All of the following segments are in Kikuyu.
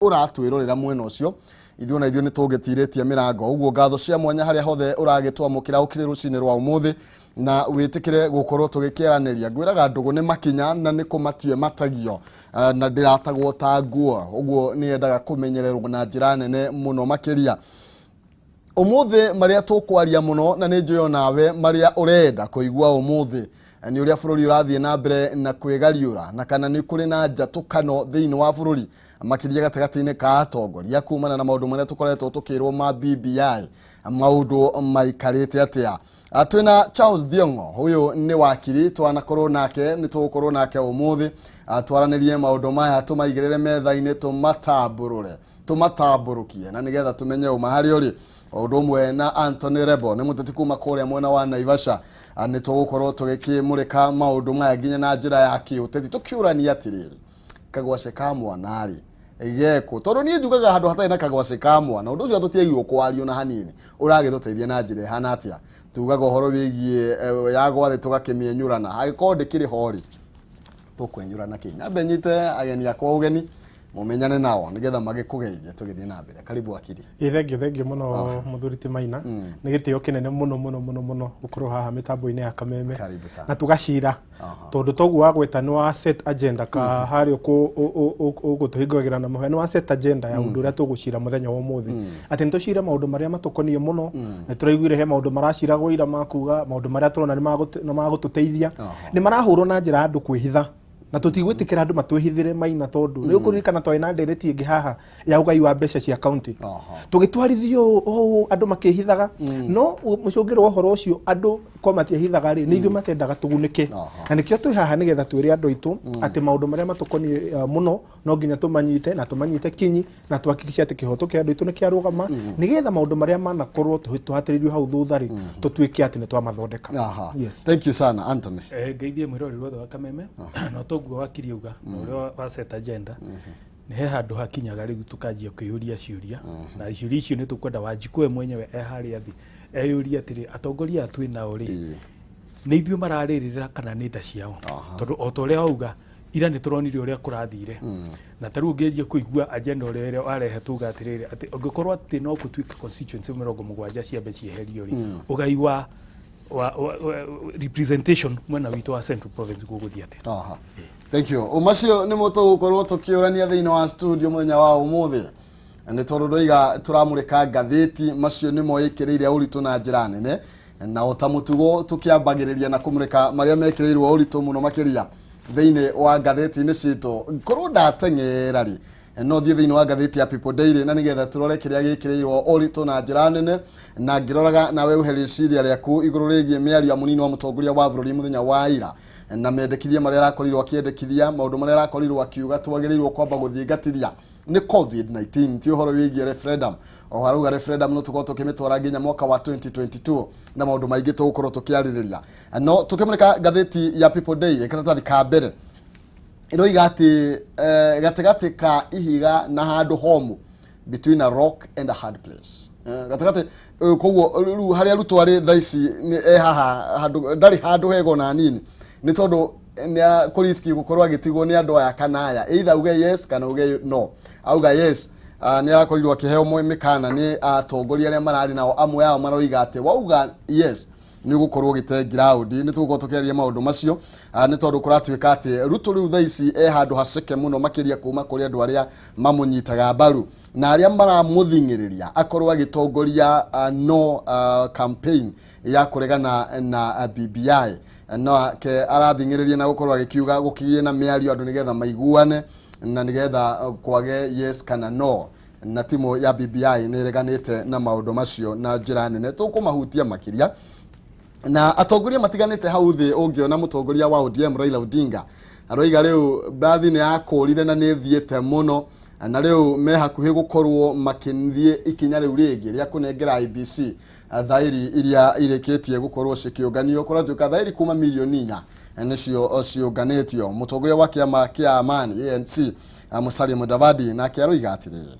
Ũratwĩrorera mwena ũcio, ithuĩ ona ithuĩ nĩ tũngĩtirĩtie mĩrango. Ũguo ngatho cia mwanya harĩa hothe ũragĩtwamũkĩra ũkĩrĩ rũcinĩ rwa ũmũthĩ na wĩtĩkĩre gũkorwo tũgĩkĩaranĩria. Ngwĩraga ndũgũ nĩ makinya na nĩ kũmatio matagio, na ndĩratagwo ta nguo, ũguo nĩ yendaga kũmenyererwo na njĩra nene mũno makĩria. Ũmũthĩ marĩa tũkwaria mũno, na nĩ njũĩ onawe marĩa ũrenda kũigua ũmũthĩ, nĩ ũrĩa bũrũri ũrathiĩ na mbere na kwĩgariũra, na kana nĩ kũrĩ na njatũkano thĩinĩ wa bũrũri, makĩria gatagatĩ-inĩ ka atongoria kumana na maũndũ marĩa tũkoretwo tũkĩrwo ma BBI. Maũndũ maikarĩte atĩa? Twĩna Charles Thiong'o, ũyũ nĩ wakiri, twanakorwo nake, nĩ tũgũkorwo nake ũmũthĩ, twaranĩrie maũndũ maya, tũmaigĩrĩre metha-inĩ, tũmatambũrũre, tũmatambũrũkie, na nĩgetha tũmenye ũma harĩa ũrĩ. O ũndũ ũmwe na Anthony Rebo, nĩ mũteti kuma kũrĩa mwena wa Naivasha. Nĩ tũgũkorwo tũgĩkĩmũrĩka maũndũ maya nginya na njĩra ya kĩũteti, tũkĩũrania atĩrĩrĩ, kagwace ka mwana rĩ gekũ? Tondũ niĩ njugaga handũ hatarĩ na kagwace ka mwana, ũndũ ũcio tũtiagĩrĩirwo kwario na hanini. Ũragĩtũteithia na njĩra ĩhana atĩa? Tugaga ũhoro wĩgiĩ ya gwathĩ, tũgakĩmĩenyũrana. Angĩkorwo ndĩkĩrĩ ho rĩ, tũkwenyũrana kĩ? Nyambe nyite ageni akwa ũgeni, mũmenyane nao nĩgetha magĩkũgeithie tũgĩthiĩ na mbere. Karibu, wakiri. Ĩ, thengio, thengio mũno, mũthuri ti Maina. Nĩ gĩtĩo kĩnene mũno mũno mũno mũno gũkorwo haha mĩtambo-inĩ ya Kameme Karibu sana. na tũgacira, tondũ toguo wagweta nĩ wa set agenda ka harĩa ũgũtũhingũragĩra na mũhĩa, nĩ wa set agenda ya ũndũ ũrĩa tũgũcira mũthenya wa ũmũthĩ, atĩ nĩ tũcire maũndũ marĩa matũkoniĩ mũno. Nĩ tũraiguire he maũndũ maraciragwo ira makuga maũndũ marĩa tũrona nĩ magũtũteithia, nĩ marahũrwo na njĩra ya andũ kwĩhitha, na tũtigwĩtĩkĩra andũ matwĩhithĩre, Maina, tondũ nĩ ũkũririkana twarĩ na ndereti ĩngĩ haha ya ũgai wa mbeca cia kaunti, tũgĩtwarithio ũũ andũ makĩhithaga, no mũcũngĩro wa ũhoro ũcio, andũ ko matiehithaga rĩ, nĩ ithuĩ matendaga tũgunĩke. Na nĩkĩo twĩ haha, nĩgetha twĩre andũ aitũ atĩ maũndũ marĩa matũkoniĩ mũno no nginya tũmanyite na tũmanyite kinyi, na tuhakikishe atĩ kĩhoto kĩa andũ aitũ nĩ kĩarũgama, nĩgetha maũndũ marĩa manakorwo tũhatĩrĩirio hau thutha rĩ, tũtuĩke atĩ nĩ twamathondeka. Yes. Thank you sana, Anthony. Ngeithie mwĩroreri wothe wa Kameme. No toguo wakiri auga, na ũrĩa wa set agenda, nĩ he handũ hakinyaga rĩu tũkanjia kwĩyũria ciũria, na ciũria icio nĩ tũkwenda Wanjikũ we mwenyewe e harĩa thĩ eyũrie atĩrĩ, atongoria aya twĩ nao rĩ, nĩ ithuĩ mararĩrĩra kana nĩ nda ciao? Tondũ o ta ũrĩa wauga ira, nĩ tũronire ũrĩa kũrathire, na ta rĩu ũngĩanjia kũigua agenda ũrĩa ĩrĩa warehe, tuga atĩrĩrĩ, atĩ ũngĩkorwo atĩ no gũtuĩke constituency 70 ciambe cieherio rĩ, ũgai wa representation mwena witũ wa Central Province gũgũthiĩ atĩa? Thank you. Macio nĩmo tũgũkorwo tũkĩũrania thĩinĩ wa studio mũthenya wa ũmũthĩ, nĩ tondũ ndoiga tũramũrĩka ngathĩti, macio nĩmo ĩkĩrĩire ũritũ na njĩra nene. Na o ta mũtugo, tũkĩambagĩrĩria na kũmũrĩka marĩa mekĩrĩirwo ũritũ mũno makĩria thĩinĩ wa ngathĩti-inĩ citũ. Korwo ndateng'era rĩ, no thiĩ thĩinĩ wa ngathĩti ya People Daily, na nĩgetha tũrore kĩrĩa gĩkĩrĩirwo ũritũ na njĩra nene, na ngĩroraga nawe ũhe rĩciria rĩaku igũrũ rĩgiĩ mĩario ya mũnini wa mũtongoria wa bũrũri mũthenya wa ira, na mendekithia marĩa arakorirwo akĩendekithia, maũndũ marĩa arakorirwo akiuga twagĩrĩirwo kwamba gũthingatithia nĩ COVID-19, ti ũhoro wĩgiĩ referendum. O harauga referendum no tũkorwo tũkĩmĩtwara nginya mwaka wa 2022, na maũndũ maingĩ tũgũkorwo tũkĩarĩrĩria. No tũkĩmũrĩka ngathĩti ya People Daily, karatathi ka mbere ĩroiga atĩ gatagatĩ ka ihiga na handũ homũ, between a rock and a hard place. Gatagatĩ koguo rĩu harĩa Ruto arĩ thaa ici nĩ e haha handũ ndarĩ handũ hega ona hanini, nĩ tondũ nĩ kũriski gũkorwo agĩtigwo nĩ andũ aya kana aya, either auge yes kana auge no. Auga yes, nĩ arakorirwo akĩheo mĩkana nĩ atongoria arĩa mararĩ nao. Amwe ao maroiga atĩ wauga yes, nĩ ũgũkorwo ũgĩte ground. Nĩ tũgũkorwo tũkĩaria maũndũ macio, nĩ tondũ kũratuĩka atĩ Ruto rĩu thaa ici e handũ haceke mũno makĩria kuma kũrĩ andũ arĩa mamũnyitaga mbaru na arĩa maramũthing'ĩrĩria akorwo agĩtongoria no campaign ya kũregana na BBI. Nake arathing'ĩrĩria na gũkorwo agĩkiuga gũkĩgĩe na mĩario, andũ nĩgetha maiguane, na nĩgetha kwage yes kana no. Na timu ya BBI nĩ ĩreganĩte na maũndũ macio na njĩra nene. Tũkũmahutia makĩria na atongoria matiganĩte hau thĩ. Ũngĩona mũtongoria wa ODM Raila Odinga aroiga rĩu mbathi nĩ yakũrire na nĩ ĩthiĩte mũno, na rĩu me hakuhĩ gũkorwo makĩthiĩ ikinya rĩu rĩngĩ rĩa kũnengera IEBC thairi iria irĩkĩtie gũkorwo cikĩũnganio. Kũratuĩka thairi kuma 4 milioni nĩcio ciũnganĩtio. Mũtongoria wa kĩama kĩa Amani, ANC, Musalia Mudavadi, nake aroiga atĩrĩrĩ,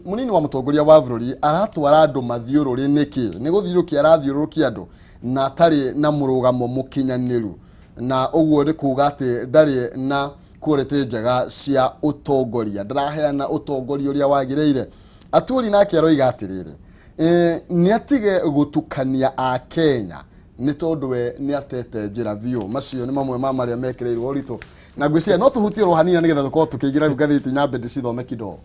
mũnini wa mũtongoria wa bũrũri aratwara andũ mathiũrũrĩ nĩkĩ? Nĩ gũthiũrũrũkia arathiũrũrũkia andũ na atarĩ na mũrũgamo mũkinyanĩru, na ũguo nĩ kuga atĩ ndarĩ na Quality njega cia ũtongoria, ndaraheana ũtongoria ũrĩa wagĩrĩire. Atwoli nake aroiga atĩrĩrĩ, nĩ atige gũtukania a Kenya nĩ tondũ we nĩ atete njĩra biũ. Macio nĩ mamwe ma marĩa mekĩrĩirwo ũritũ, na ngwĩciria no tũhutie oro hanini nĩgetha tũkorwo tũkĩingĩra rĩu ngathĩti nyambe ndĩcithome kidogo.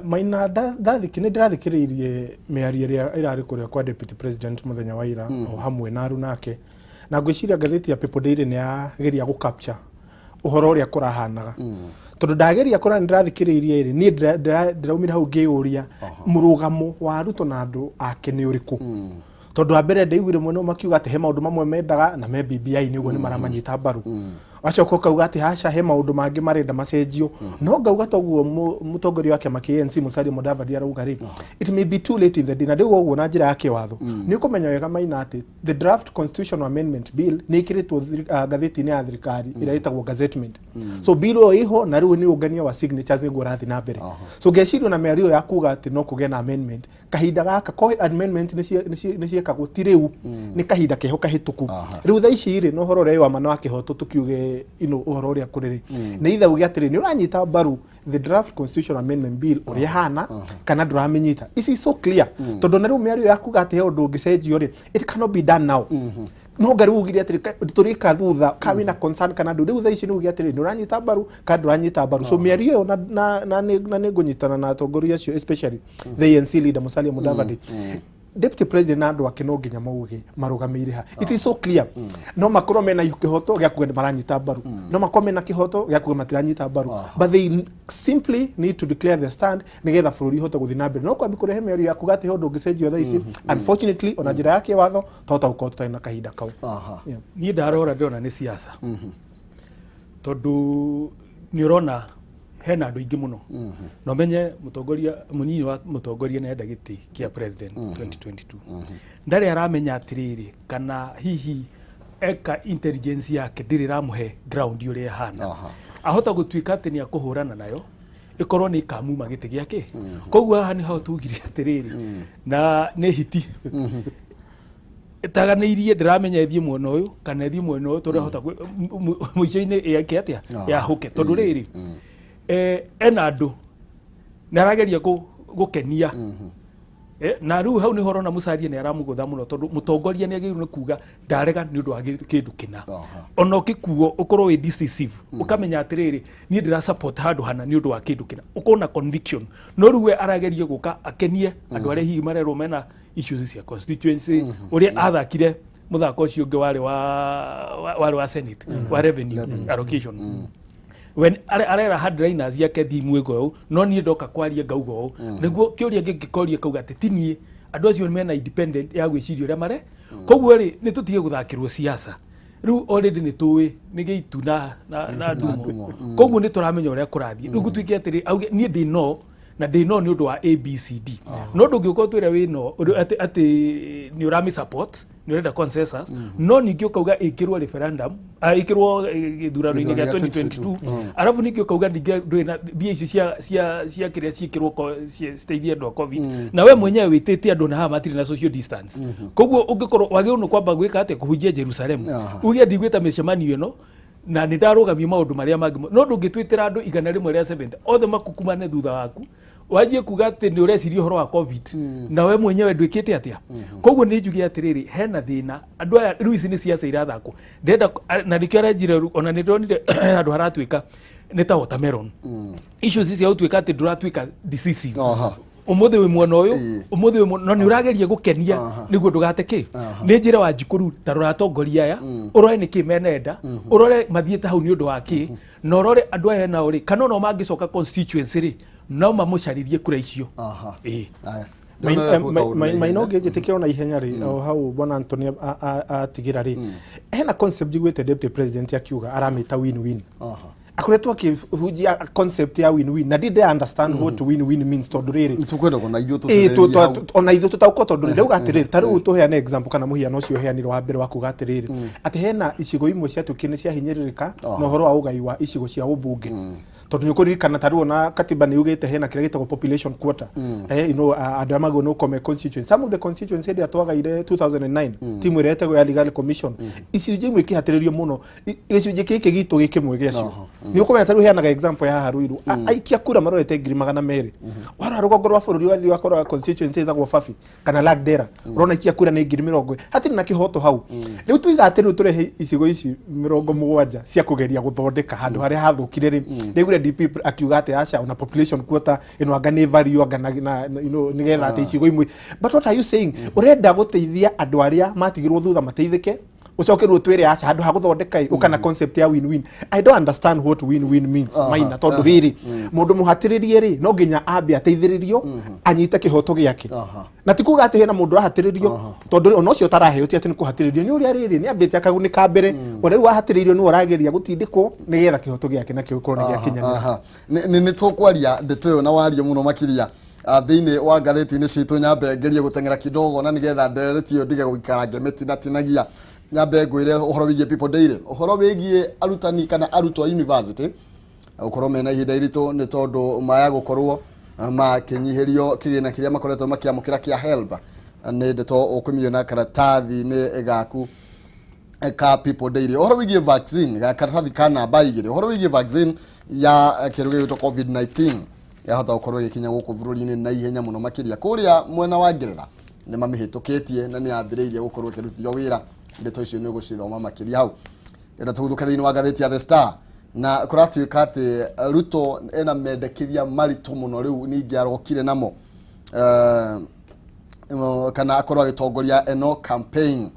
Maina, nĩ ndĩrathikĩrĩirie mĩario ĩrĩa ĩrarĩ kũrĩa kwa deputy president mũthenya wa ira o hamwe na aruna ake, na ngwĩciria ngathĩti ya People Daily nĩ yageria gũ capture ũhoro ũrĩa kũrahanaga, tondũ ndageria kũra nĩ ndĩrathikĩrĩirie rĩ, niĩ ndĩraumire hau ngĩyũria mũrũgamo wa Ruto na andũ ake nĩ ũrĩkũ, tondũ wa mbere ndaiguire mwena ũmwe makiuga atĩ he maũndũ mamwe mendaga na me BBI nĩ ũguo nĩ maramanyita mbaru, wacoka ũkauga atĩ haca, he maũndũ mangĩ marenda macenjio. No ngauga toguo mũtongoria wa kĩama kĩa ANC Musalia Mudavadi arauga rĩ, it may be too late in the day. Na ndĩuga ũguo na njĩra ya kĩwatho, nĩ ũkũmenya wega, Maina, atĩ the draft constitutional amendment bill nĩ ĩkĩrĩtwo ngathĩti-inĩ ya thirikari ĩrĩa ĩtagwo gazettement. So bill ĩyo ĩho na rĩu nĩ ũngania wa signatures nĩguo ũrathiĩ na mbere. So ngeciria ona mĩario ya kuga atĩ no kũgĩe na amendment kahinda gaka ko amendment nĩ ciĩkagwo ti rĩu, nĩ kahinda keho kahĩtũku. Rĩu thaa ici rĩ, na ũhoro ũrĩa wĩ wa ma na wa kĩhoto, tũkiuge ino ũhoro ũrĩa kũrĩ rĩ, nĩ itha uge atĩrĩ nĩ ũranyita mbaru the draft constitutional amendment bill ũrĩa hana kana ndũramĩnyita. Ici so clear, tondũ na rĩu mĩario ya kuga atĩ he ũndũ ũngĩcenjio rĩ, it cannot be done now. No nga rĩu ugire atĩrĩ tũrĩka thutha ka wĩna concern kana ndũ. Rĩu thaa ici nĩ uge atĩrĩ nĩ ũranyita mbaru kana ndũranyita mbaru. So mĩario ĩyo na nĩ ngũnyitana na atongoria acio, especially the ANC leader Musalia Mudavadi. Deputy president na andũ ake no nginya mauge marũgamĩire ha. It is so clear, no makorwo mena kĩhoto gĩa kuga nĩ maranyita mbaru, no makorwo mena kĩhoto gĩa kuga matiranyita mbaru, but they simply need to declare their stand nĩgetha bũrũri ũhote gũthiĩ na mbere. No kwambi kũrehe mĩario ya kuga atĩ he ũndũ ũngĩcenjio thaa ici, unfortunately, ona njĩra ya kĩwatho twahota gũkorwo tũtarĩ na kahinda kau. Yeah. Niĩ ndarora ndĩrona nĩ siasa, tondũ nĩ ũrona hena andũ aingĩ mũno, na ũmenye mũtongoria mũnini wa mũtongoria nĩ enda gĩtĩ kĩa president 2022, ndarĩ aramenya atĩrĩrĩ kana hihi eka intelligence yake ndĩrĩ ĩramũhe ground ũrĩa ĩhana. Ahota gũtuĩka atĩ nĩ akũhũrana nayo ĩkorwo nĩ ĩkamuma gĩtĩ gĩake. Koguo haha nĩho tugire atĩrĩrĩ na nĩ hiti ĩtaganĩirie, ndĩramenya ĩthiĩ mwena ũyũ kana ĩthiĩ mwena ũyũ, tondũ ahota mũico-inĩ ĩke atĩa, yahũke, tondũ rĩrĩ ena andũ nĩ arageria gũkenia. Na rĩu hau nĩho ũrona Musalia nĩ aramũgũtha mũno, tondũ mũtongoria nĩ agĩrĩirwo nĩ kuga ndarega nĩ ũndũ wa kĩndũ kĩna. Ona ũgĩkuo ũkorwo wĩ decisive, ũkamenya atĩrĩrĩ, niĩ ndĩra support handũ hana nĩ ũndũ wa kĩndũ kĩna, ũkorwo na conviction. No rĩu we arageria gũka akenie andũ arĩa hihi marerwo mena issues cia constituency, ũrĩa athakire mũthako ũcio ũngĩ warĩ wa senate wa revenue allocation, when arera hardliners yake thi mwĩgo ũũ, no niĩ ndoka kwaria ngauga ũũ nĩguo kĩũria ngĩngĩkoria kauga atĩ ti niĩ, andũ acio mena independent ya gwĩciria ũrĩa mare. Koguo rĩ, nĩ tũtige gũthakĩrwo siasa. Rĩu already nĩ tũĩ nĩ gĩitu na ndumo, koguo nĩ tũramenya ũrĩa kũrathiĩ. Rĩu gũtuĩke atĩrĩ auge niĩ ndĩ no na ndĩ no nĩ ũndũ wa ABCD, no ndũngĩũka ũtwĩre wĩ no atĩ nĩ ũramĩ support, nĩ ũrenda consensus, no ningĩ ũkauga ĩkĩrwo referendum, ĩkĩrwo gĩthurano-inĩ gĩa 2022, arabu ningĩ ũkauga ningĩ ndũrĩ na mbia icio cia kĩrĩa ciĩkĩrwo citeithie andũ a COVID, na we mwenyewe wĩtĩte andũ na haha matirĩ na social distance. Koguo ũngĩkorwo wagĩrĩirwo nĩ kwamba gwĩka atĩa, kũhunjia Jerusalemu, uge ndigwĩta mĩcemanio ĩno na nĩ ndarũgamia maũndũ marĩa mangĩ, no ndũngĩtwĩtĩra andũ 170 othe makukumane thutha waku wanjie kuga atĩ nĩ ũreciria ũhoro wa COVID na we mwenyewe ndwĩkĩte atĩa. Koguo nĩ njuge atĩrĩrĩ, hena thĩna andũ aya rĩu, ici nĩ ciaca irathakwo ndĩrenda, na nĩkĩo arenjire. Ona nĩ ndonire handũ haratuĩka nĩ ta watermelon issues cia gũtuĩka atĩ ndũratuĩka decisive. Ũmũthĩ wĩ mwena ũyũ, ũmũthĩ wĩ mwena, no nĩ ũrageria gũkenia nĩguo ndũgate kĩ. Nĩ njĩra wa njikũru ta rora atongoria aya, ũrore nĩ kĩ menenda, ũrore mathiĩte hau nĩ ũndũ wa kĩ, na ũrore andũ aya nao rĩ, kana onao mangĩcoka constituency rĩ, no mamũcaririe kura icio. Ĩĩ. Aya. Ndĩrona gwĩka ũndũ na Maina, ihenya. ũngĩnjĩtĩkĩra na ihenya rĩ, o hau bwana Anthony atigĩra rĩ, hena concept njiguĩte deputy president akiuga aramĩta win win. Akoretwo akĩhunjia concept ya win win na ndĩ understand what win win means, tondũ rĩrĩ Tũkwenda kona ithuĩ ĩĩ tũtĩrĩrie hau. ona ithuĩ tũtaũkwo, tondũ ndauga atĩrĩrĩ, ta rĩu tũheane example kana mũhiano ũcio ũheanire wa mbere wa kuga atĩrĩrĩ atĩ hena icigo imwe ciatuĩkire nĩ ciahinyĩrĩrĩka na ũhoro wa ũgai wa icigo cia ũmbunge. Tondũ nĩ ũkũririkana ta rĩu ona katiba nĩ yugĩte hena kĩrĩa gĩtagwo population quota, andũ arĩa magĩrĩirwo nĩ gũkorwo me constituency, some of the constituency hĩndĩ ĩrĩa twagaire 2009, timu ĩrĩa ĩtagwo ya Legal Commission, icunjĩ imwe ikĩhatĩrĩrio mũno. Gĩcunjĩ gĩkĩ gitũ gĩ kĩmwe gĩacio nĩ ũkũmenya ta rĩu heanaga example ya haha Ruiru. Aikia kura marorete 200,000. Warora rũgongo rwa bũrũri, wathiĩ wakora constituency ĩtagwo Fafi kana Lagdera, ũrona ikia kura nĩ 40,000. Hatirĩ na kĩhoto hau. Rĩu tuiga atĩ rĩu tũrehe icigo ici 70 cia kũgeria gũthondeka handũ harĩa hathũkire rĩ, ndaiguire DP akiuga atĩ aca, ona population quota ĩno anga nĩ value anga na nĩgetha atĩ icigo imwe. But what are you saying? Ũrenda gũteithia andũ arĩa matigirwo thutha mateithĩke, ucoke rĩu twĩre aca, handũ ha gũthondeka ĩ, ũka na concept ya win-win. I don't understand what win-win means. Maina tondũ rĩrĩ, mũndũ mũhatĩrĩrie rĩ, no nginya ambe ateithĩrĩrio anyite kĩhoto gĩake. Na ti kuga atĩ hena mũndũ ũrahatĩrĩrio, tondũ ona ũcio ũtaraheo ti atĩ nĩ kũhatĩrĩrio, nĩ ũrĩa rĩrĩ nĩ ambĩte akagunĩka mbere. Ũrĩa rĩu wahatĩrĩirio nĩwe ũrageria gũtindĩkwo nĩgetha kĩhoto gĩake nakĩo gĩkorwo nĩ gĩakinyanĩra. Aha. Nĩ tũkwaria ndeto ĩyo na wario mũno makĩria thĩinĩ wa ngathĩti-inĩ citũ. Nyambe ngerie gũteng'era kidogo na nĩgetha ndereti ĩyo ndige gũikara ngĩmĩtinatinagia. Nyambe ngwĩre ũhoro wĩgiĩ People Daily, ũhoro wĩgiĩ arutani kana arutwo a university gũkorwo mena ihinda iritũ nĩ tondũ maya gũkorwo makĩnyihĩrio kĩgĩna kĩrĩa makoretwo makĩamũkĩra kĩa HELB. Nĩ ndeto ũkũmĩona karatathi-inĩ gaku ka People Daily. Ũhoro wĩgiĩ vaccine, ga karatathi ka namba 2, ũhoro wĩgiĩ vaccine ya kĩndũ gĩgwĩtwo COVID-19 yahota gũkorwo ĩgĩkinya gũkũ bũrũri-inĩ na ihenya mũno makĩria. Kũrĩa mwena wa Ngeretha nĩ mamĩhĩtũkĩtie na nĩ yambĩrĩirie gũkorwo ĩkĩrutithio wĩra. Ndeto icio nĩ ũgũcithoma makĩria hau. Enda tũguthũke thĩinĩ wa ngathĩti ya The Star, na kũratuĩka atĩ Ruto ena mendekithia maritũ mũno rĩu ningĩ arokire namo, kana akorwo agĩtongoria eno campaign.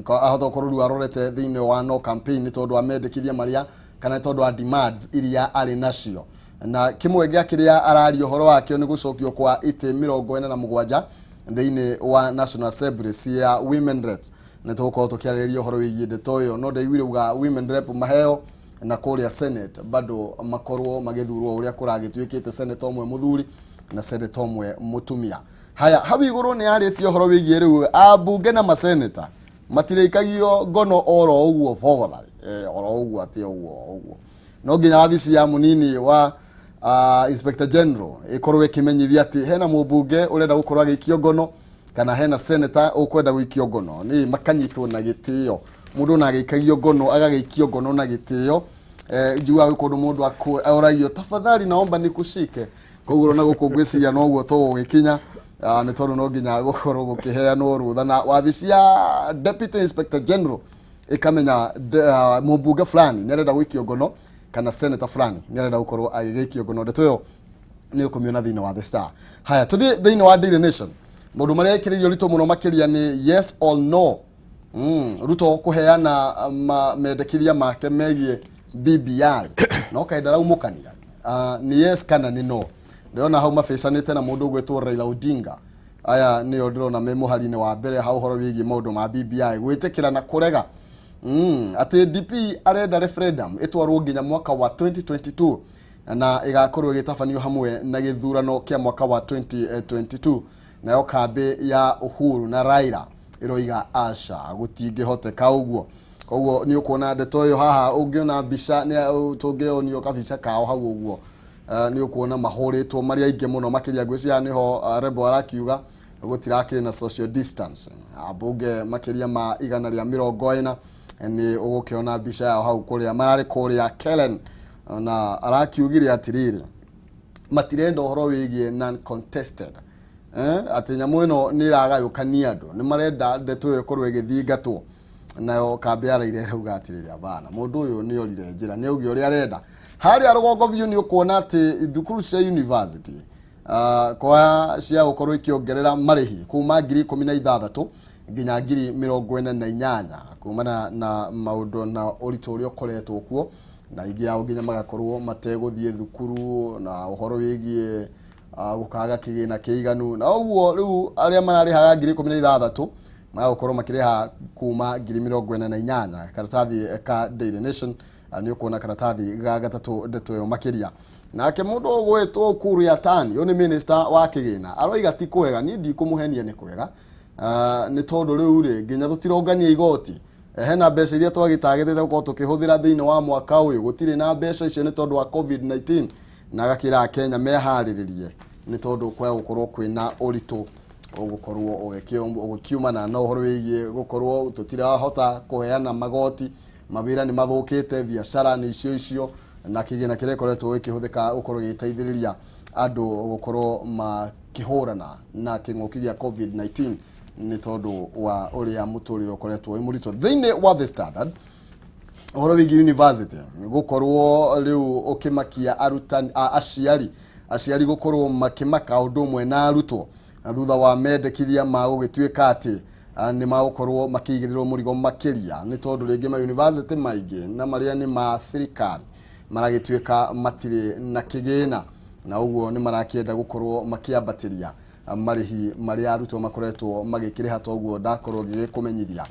Ahota gũkorwo rĩu arorete thĩinĩ wa no campaign nĩ tondũ wa mendekithia marĩa kana nĩ tondũ wa demands iria arĩ nacio, na kĩmwe gĩa kĩrĩa araria ũhoro wakĩo nĩ gũcokio kwa itĩ 47 thĩinĩ wa National Assembly cia women reps. Nĩ tũgũkorwo tũkĩarĩrĩria ũhoro wĩgiĩ ndeto ĩyo, no ndaiguire uga women rep maheo na kũrĩa Senate bado makorwo magĩthurwo ũrĩa kũragĩtuĩkĩte, senator ũmwe mũthuri na senator ũmwe mũtumia. Haya, hau igũrũ nĩ arĩtie ũhoro wĩgiĩ rĩu ambunge na maseneta matirĩikagio ngono oro ũguo bogothari, oro ũguo atĩ ũguo ũguo. No nginya wabici ya mũnini wa Inspector General ĩkorwo ĩkĩmenyithia atĩ hena mũmbunge ũrenda gũkorwo agĩikio ngono kana hena senator ũkwenda gũikio ngono, nĩ makanyitwo na gĩtĩo. Mũndũ ona agĩikagio ngono, agagĩikio ngono na gĩtĩo. Njugaga gwĩ kũndũ mũndũ oragio, "Tafadhali naomba nikushike." Koguo ona gũkũ ngwĩciria noguo tũgũgĩkinya, nĩ tondũ no nginya gũkorwo gũkĩheanwo rũtha na wabici ya Deputy Inspector General ĩkamenya mũmbunge fulani nĩ arenda gũikio ngono kana senator fulani nĩ arenda gũkorwo agĩgĩikio ngono. Ndeto ĩyo nĩ ũkũmĩona thĩinĩ wa The Star. Haya, tũthiĩ thĩinĩ wa Daily Nation. Maũndũ marĩa ĩkĩrĩirio ritũ mũno makĩria nĩ yes or no, Ruto kũheana mendekithia make megiĩ BBI, no kaĩ ndaraumũkania, nĩ yes kana nĩ no. Ndĩrona hau mabecanĩte na mũndũ ũgwĩtwo Raila Odinga. Aya nĩo ndĩrona me mũhari-inĩ wa mbere ha ũhoro wĩgiĩ maũndũ ma BBI, gwĩtĩkĩra na kũrega. Atĩ DP arenda referendum ĩtwarwo nginya mwaka wa 2022 na ĩgakorwo ĩgĩtabanio hamwe na gĩthurano kĩa mwaka wa 2022. Nayo kambĩ ya Uhuru na Raila ĩroiga aca, gũtingĩhoteka ũguo. Koguo nĩ ũkuona ndeto ĩyo haha. Ũngĩona mbica tũngĩonio kabica kao hau ũguo, nĩ ũkuona mahũrĩtwo marĩ aingĩ mũno makĩria. Ngwĩciria nĩho Rebo arakiuga gũtirakĩrĩ na social distance. Ambunge makĩria ma 140 nĩ ũgũkĩona mbica yao hau kũrĩa mararĩ kũrĩa Kellen, na arakiugire atĩrĩrĩ, matirenda ũhoro wĩgiĩ non contested, atĩ nyamũ ĩno nĩ ĩragayũkania andũ, nĩ marenda ndeto ĩyo ĩkorwo ĩgĩthingatwo. Nayo kambĩ ya Raila ĩrauga atĩrĩrĩ, abana, mũndũ ũyũ nĩ orire njĩra, nĩ auge ũrĩa arenda. Harĩa rũgongo biũ nĩ ũkuona atĩ thukuru cia university kwa cia gũkorwo ikĩongerera marĩhi kuma 16,000 nginya 48,000 kumana na maũndũ na ũritũ ũrĩa ũkoretwo kuo, na aingĩ ao nginya magakorwo mategũthiĩ thukuru na ũhoro wĩgiĩ gũkaga kĩgĩna kĩiganu. Na ũguo rĩu arĩa mararĩhaga 16,000 magũkorwo makĩrĩha kuma 48,000. Karatathi ka Daily Nation, nĩ ũkuona karatathi ga gatatũ ndeto ĩyo makĩria. Nake mũndũ ũgwĩtwo Ukur Yatani, ũyũ nĩ minister wa kĩgĩna, aroiga ti kwega. Niĩ ndikũmũhenia, nĩ kwega, nĩ tondũ rĩu rĩ nginya tũtirongania igoti. Hena mbeca iria twagĩtagĩrĩte gũkorwo tũkĩhũthĩra thĩinĩ wa mwaka ũyũ, gũtirĩ na mbeca icio nĩ tondũ wa COVID-19, na agakĩra Akenya meharĩrĩrie nĩ tondũ kwa gũkorwo kwĩna ũritũ ũgũkorwo ũgĩkiumana na ũhoro wĩgiĩ gũkorwo tũtirahota kũheana magoti, mawĩra nĩ mathũkĩte, biacara nĩ icio icio, na kĩgĩna kĩrĩa ĩkoretwo gĩkĩhũthĩka gũkorwo gĩgĩteithĩrĩria andũ gũkorwo makĩhũrana na kĩng'ũki gĩa COVID-19 nĩ tondũ wa ũrĩa mũtũrĩre ũkoretwo wĩ mũritũ. Thĩinĩ wa The Standard, ũhoro wĩgiĩ university gũkorwo rĩu ũkĩmakia arutani, aciari gũkorwo makĩmaka ũndũ ũmwe na arutwo, na thutha wa mendekithia ma gũgĩtuĩka atĩ nĩ magũkorwo makĩigĩrĩrwo mũrigo makĩria nĩ tondũ rĩngĩ ma university maingĩ na marĩa nĩ ma thirikari maragĩtuĩka matirĩ na kĩgĩna, na ũguo nĩ marakĩenda gũkorwo makĩambatĩria marĩhi marĩa arutwo makoretwo magĩkĩrĩha. Toguo ndakorwo ngĩgĩkũmenyithia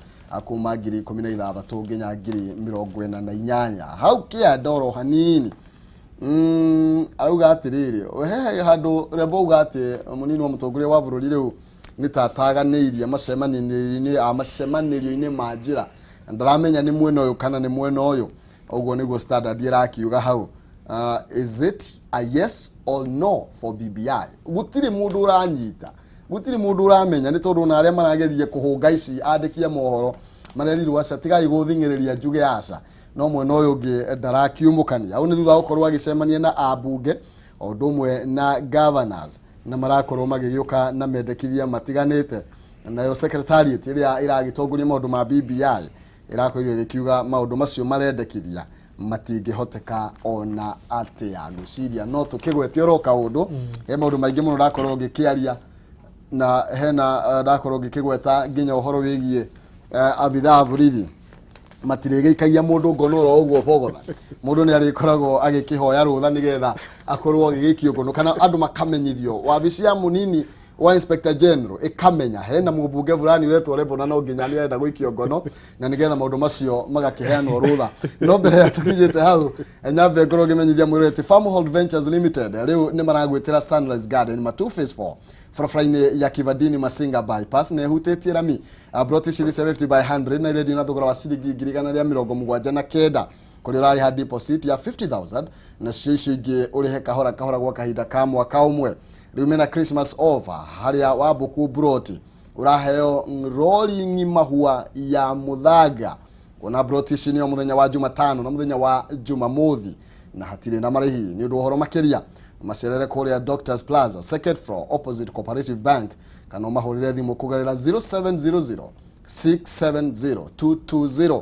kuma 16,000 nginya 48,000. Hau kĩanda oro hanini, arauga atĩrĩrĩ, he handũ Rembo auga atĩ mũnini wa mũtongoria wa bũrũri rĩu nĩ ta ataganĩirie macemanĩrio-inĩ ma njĩra, ndaramenya nĩ mwena ũyũ kana nĩ mwena ũyũ. Ũguo nĩguo Standard ĩrakiuga hau. Is it a yes or no for BBI? Gũtirĩ mũndũ ũranyita, gũtirĩ mũndũ ũramenya, nĩ tondũ ona arĩa marageria kũhũnga ici andĩki a mohoro marerirwo aca, tigai gũthing'ĩrĩria njuge aca, no mwena ũyũ ũngĩ ndarakiumũkania. Hau nĩ thutha wa gũkorwo agĩcemania na ambunge o ũndũ ũmwe na governors, na marakorwo magĩgĩũka na mendekithia matiganĩte. Nayo secretariat ĩrĩa ĩragĩtongoria maũndũ ma BBI ĩrakorirwo ĩgĩkiuga maũndũ macio marendekithia matingĩhoteka ona atĩa. Ngwĩciria no tũkĩgwete oro kaũndũ, he maũndũ maingĩ mũno ndakorwo ngĩkĩaria na hena ndakorwo ngĩkĩgweta nginya ũhoro wĩgiĩ abithaa a borithi matirĩgĩikagia mũndũ ngono oro ũguo bogotha, mũndũ nĩ arĩkoragwo agĩkĩhoya rũtha nĩgetha akorwo agĩgĩikio ngono, kana andũ makamenyithio, wabici ya mũnini wa inspector general ĩkamenya hena mũmbunge fulani ũretwo Rembo na no nginya nĩ arenda gũikio ngono, na nĩgetha maũndũ macio magakĩheanwo rũtha. No mbere ya tũkinyĩte hau, nyambe ngorwo ngĩmenyithia mwĩrore atĩ Farmhold Ventures Limited rĩu nĩ maragwĩtĩra Sunrise Garden Matu Phase 4 barabara-inĩ ya Kivandini Masinga bypass, na ĩhutĩtie rami. Broti ciringi 70 by 100 na irendio na thogora wa ciringi 179,000, kũrĩa ũrarĩha deposit ya 50,000 nacio icio ingĩ ũrĩhe kahora kahora gwa kahinda ka mwaka ũmwe. Rĩu mena Christmas offer harĩa wambuku broti ũraheo rori ng'ima ya mũthanga. Kuona broti ici nĩo mũthenya wa Jumatano na mũthenya wa Jumamothi, na hatirĩ na marĩhi. Nĩ ũndũ ũhoro makĩria, macerere kũrĩa Doctors Plaza, second floor, opposite Cooperative Bank, kana ũmahũrĩre thimũ kũgerera 0700 670 220,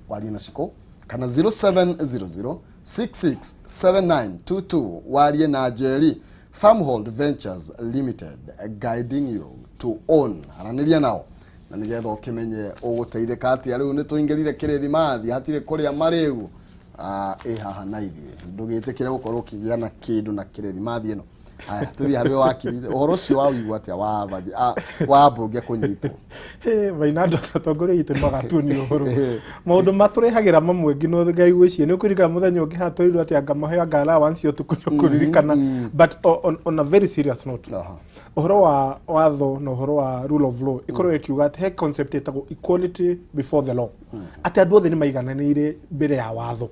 warie na Ciko, kana 0700 667922, warie na Njeri. Farmhold Ventures Limited, guiding you to own. Aranĩria nao na nĩgetha ũkĩmenye ũgũteithĩka atĩa. Rĩu nĩ tũingĩrire kĩrĩthimathi, hatirĩ kũrĩa marĩgu. Ĩ haha na ithuĩ ndũgĩtĩkĩre gũkorwo ũkĩgĩa na kĩndũ na kĩrĩthimathi ĩno. Aya, tũthiĩ harĩ wakiri. Ũhoro ũcio wa ũigua atĩa wa wa mbunge kũnyitwo? Mainando, atongoria itũ nĩ magatuonia ũhoro maũndũ matũrehagĩra mamwe nginya Ngai gwĩciria nĩ ũkũririkana mũthenya ũngĩ haha twerirwo atĩ anga mahe anga allowance ũtukũ, nĩ ũkũririkana? But on a very serious note, ũhoro wa watho na ũhoro wa rule of law ĩkorwo ĩkiuga atĩ he concept ĩtagwo equality before the law, atĩ andũ othe nĩ maigananĩire mbere ya watho,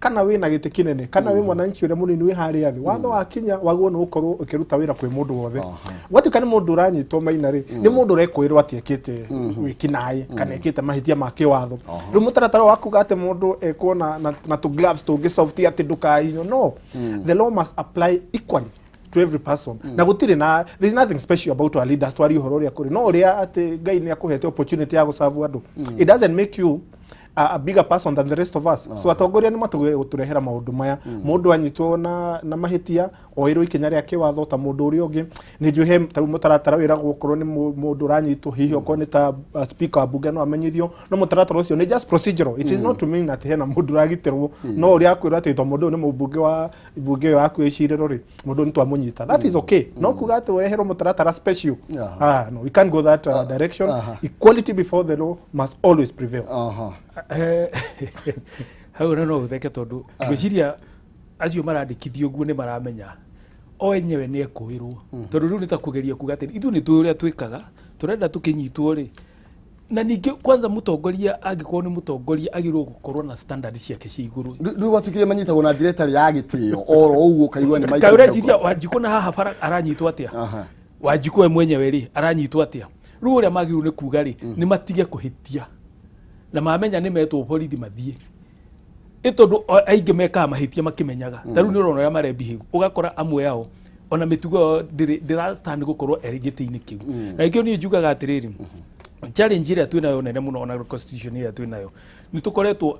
kana wĩna gĩtĩ kĩnene kana wĩ mwananchi ũrĩa mũnini wĩ harĩa thĩ, watho wakinya wagwo nĩ gũkorwo ũkĩruta wĩra kwĩ mũndũ wothe. Gwatuĩka nĩ mũndũ ũranyitwo maina rĩ, nĩ mũndũ ũrekũĩrwo atĩ ekĩte wĩkinaĩ kana ekĩte mahĩtia ma kĩwatho. Rĩu mũtaratara wa kuga atĩ mũndũ ekwo na tũ gloves tũngĩ soft atĩ ndũkahinywo, no the law must apply equally to every person, na gũtirĩ na, there is nothing special about our leaders. Twarie ũhoro ũrĩa kũrĩ, no ũrĩa atĩ Ngai nĩ akũhete opportunity ya gũcabu andũ, it doesn't make you a bigger person than the rest of us. So atongoria nĩ matũgĩ gũtũrehera maũndũ maya. Mũndũ anyitwo na mahĩtia oĩrwo ikinya rĩa kĩwatho ta mũndũ ũrĩa ũngĩ. Nĩ njũĩ he ta rĩu mũtaratara wĩragwo okorwo nĩ mũndũ ũranyitwo, hihi okorwo nĩ ta speaker wa bunge no amenyithio, no mũtaratara ũcio nĩ just procedural. It is not to mean atĩ hena mũndũ ũragitĩrwo, no ũrĩa akwĩrwo atĩ to mũndũ ũyũ nĩ mũmbunge wa mbunge ĩyo yaku ĩcirĩro rĩ, mũndũ ũyũ nĩ twamũnyita, that is okay. No kuga atĩ ũreherwo mũtaratara special, ah, no, we can't go that direction. Equality before the law must always prevail. Hau ona no ũtheke tondũ ngwĩciria acio marandĩkithio ũguo nĩ maramenya o enyewe nĩ ekũĩrwo, tondũ rĩu nĩ ta kũgeria kuga atĩ ithuĩ nĩ tũĩ ũrĩa twĩkaga, tũrenda tũkĩnyitwo rĩ. Na ningĩ kwanza mũtongoria angĩkorwo nĩ mũtongoria agĩrĩirwo gũkorwo na standard ciake cia igũrũ. Rĩu gwatuĩkire manyitagwo na njĩra ĩtarĩ ya gĩtĩo oro ũguo, ũkaigua nĩ Kaĩ ũreciria Wanjikũ na haha bara aranyitwo atĩa? Wanjikũ we mwenyewe rĩ, aranyitwo atĩa? Rĩu ũrĩa magĩrĩirwo nĩ kuga rĩ, nĩ matige kũhĩtia na mamenya nĩ metwo borithi mathiĩ, ĩ tondũ aingĩ mekaga mahĩtia makĩmenyaga. Ta rĩu nĩ ũrona ũrĩa marebehave, ũgakora amwe ao ona mĩtugo yao ndĩrastand gũkorwo ĩrĩ gĩtĩ-inĩ kĩu. Na nĩkĩo niĩ njugaga atĩrĩrĩ, challenge ĩrĩa twĩnayo nene mũno, ona constitution ĩrĩa twĩnayo, nĩ tũkoretwo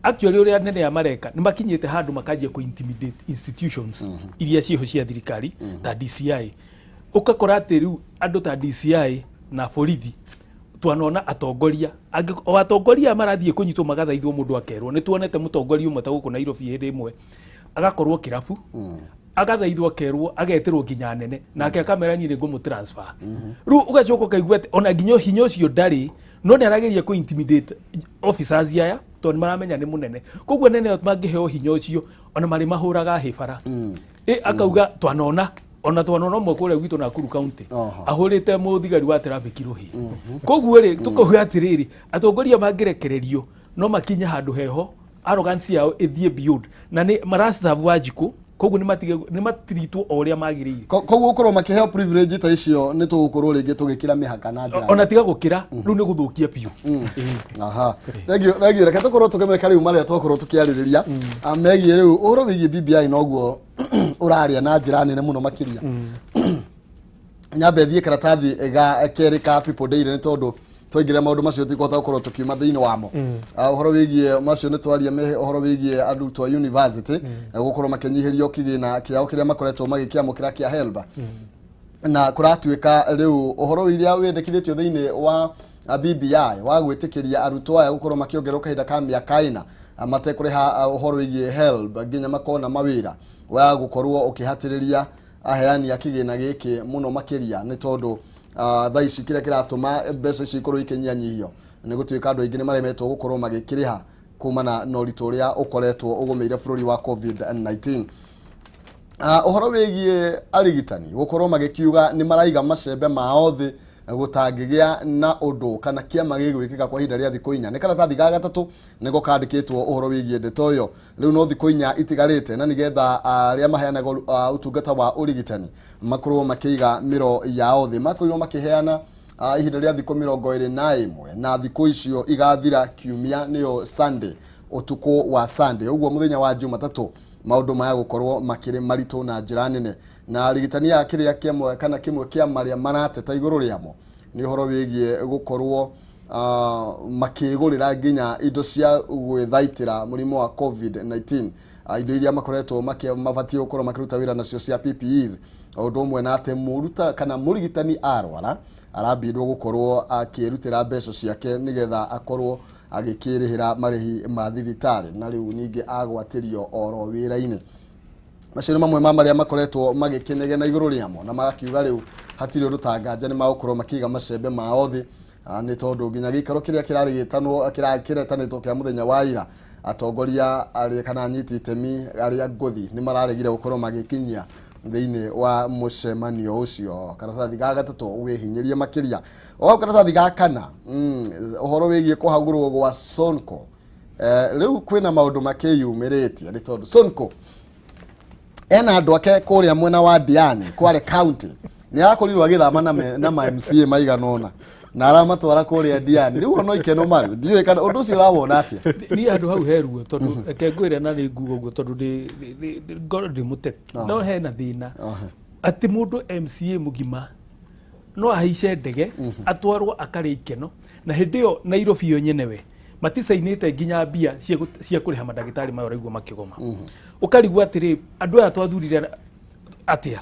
actually ũrĩa nene ya mareka nĩ makinyĩte handũ makanjia kũ intimidate institutions iria ciĩho cia thirikari ta DCI. Ũgakora atĩ rĩu andũ ta DCI na borithi twanona atongoria o atongoria aya marathiĩ kũnyitwo magathaithwo, mũndũ akerwo. Nĩ tuonete mũtongoria ũmwe ta gũkũ Nairobi hĩndĩ ĩmwe agakorwo kĩrabu, agathaithwo, akerwo, agetĩrwo nginya nene, nake akamera niĩ nĩ ngũmũ transfer. Rĩu ũgacoka ũkaigua atĩ ona nginya hinya ũcio ndarĩ, no nĩ arageria kũ intimidate officers aya tondũ nĩ maramenya nĩ mũnene. Koguo nene ĩyo mangĩheo hinya ũcio, ona marĩ mahũraga hĩbara ĩ akauga twanona, ona twanona ũmwe kũrĩa gwitũ Nakuru County ahũrĩte mũthigari wa traffic rũhĩ. Koguo rĩ, tũkauga atĩrĩrĩ, atongoria mangĩrekererio no makinye handũ heho arrogance yao ĩthiĩ beyond na nĩ maraserve Wanjikũ. Koguo nĩ matige nĩ matiritwo o ũrĩa magĩrĩire. Koguo gũkorwo makĩheo privilege ta icio nĩ tũgũkorwo rĩngĩ tũgĩkĩra mĩhaka na njĩra Ona tiga gũkĩra, rĩu nĩ gũthũkia biũ. Ĩĩ. Aha, thank you, thank you. Reke tũkorwo tũkĩmũrĩka rĩu marĩa twakorwo tũkĩarĩrĩria megiĩ rĩu ũhoro wĩgiĩ BBI, noguo ũraria na njĩra nene mũno makĩria. Nyambe thiĩ karatathi ga kerĩ ka People Daily, nĩ tondũ twaingĩra maũndũ macio tũtikũhota gũkorwo tũkiuma thĩinĩ wamo. Ũhoro wĩgiĩ macio nĩ twaria me ũhoro wĩgiĩ arutwo a university gũkorwo makĩnyihĩrio kĩgĩna kĩao kĩrĩa makoretwo magĩkĩamũkĩra kĩa HELB, na kũratuĩka rĩu ũhoro iria wendekithĩtio thĩinĩ wa BBI wa gwĩtĩkĩria arutwo aya gũkorwo makĩongererwo kahinda ka mĩaka 4 matekũrĩha ũhoro wĩgiĩ HELB nginya makona mawĩra, wa gũkorwo ũkĩhatĩrĩria aheani a kĩgĩna gĩkĩ mũno makĩria, nĩ tondũ thaa ici kĩrĩa kĩratũma mbeca icio ikorwo ikĩnyihanyihio nĩ gũtuĩka andũ aingĩ nĩ maremetwo gũkorwo magĩkĩrĩha kumana na ũritũ ũrĩa ũkoretwo ũgũmĩire bũrũri wa COVID-19. Ũhoro wĩgiĩ arigitani gũkorwo magĩkiuga nĩ maraiga macembe mao thĩ gũtangĩgĩa na ũndũ kana kĩama gĩgwĩkĩka kwa ihinda rĩa thikũ 4, nĩ karatathi ga gatatũ nĩko kandĩkĩtwo ũhoro wĩgiĩ ndeto ĩyo. Rĩu no thikũ 4 itigarĩte na nĩgetha arĩa maheanaga ũtungata wa ũrigitani makorwo makĩiga mĩro yao thĩ. Makorirwo makĩheana ihinda rĩa thikũ 21, na thikũ icio igathira kiumia, nĩyo Sunday, ũtukũ wa Sunday. Ũguo mũthenya wa Jumatatũ maũndũ maya gũkorwo makĩrĩ maritũ na njĩra nene. Na arigitani aya kĩrĩa kĩmwe kana kĩmwe kĩa marĩa marateta igũrũ rĩamo nĩ ũhoro wĩgiĩ gũkorwo makĩgũrĩra nginya indo cia gwĩthaitĩra mũrimũ wa COVID-19, indo iria makoretwo mabatiĩ gũkorwo makĩruta wĩra nacio cia PPEs, o ũndũ ũmwe na atĩ mũruta kana mũrigitani arwara arambindwo gũkorwo akĩrutĩra mbeca ciake nĩgetha akorwo agĩkĩrĩhĩra marĩhi ma thibitarĩ, na rĩu ningĩ agwatĩrio oro wĩra-inĩ. Macio nĩ mamwe ma marĩa makoretwo magĩkĩnegena igũrũ rĩamo na magakiuga rĩu hatirĩ ũndũ ta nganja nĩ magũkorwo makĩiga macembe mao thĩ, nĩ tondũ nginya gĩikaro kĩrĩa kĩrarĩ gĩtanwo kĩretanĩtwo kĩa mũthenya wa ira, atongoria arĩa kana anyiti itemi arĩa ngũthi nĩ mararegire gũkorwo magĩkinyia thĩinĩ wa mũcemanio ũcio. Karatathi ga gatatũ wĩhinyĩrie makĩria. O karatathi ga kana, ũhoro wĩgiĩ kũhagũrwo gwa Sonko. Rĩu kwĩna maũndũ makĩyumĩrĩtie nĩ tondũ Sonko ena andũ ake kũrĩa mwena wa Diani, Kwale County. Nĩ arakorirwo agĩthama na ma MCA maigana ũna na aramatwara kũrĩa Diani. Rĩu ona ikeno marĩ, ndiũĩ kana ũndũ ũcio ũrawona atĩa. Niĩ handũ hau he ruo, tondũ reke ngwĩre, na nĩ nguga ũguo tondũ ngorwo ndĩ mũteti, no hena thĩna atĩ mũndũ MCA mũgima no ahaice ndege atwarwo akarĩa ikeno, na hĩndĩ ĩyo Nairobi yo nyenewe maticainĩte nginya mbia cia kũrĩha mandagĩtarĩ maya ũraigua makĩgoma. Ũkarigwo atĩrĩ, andũ aya twathurire atĩa?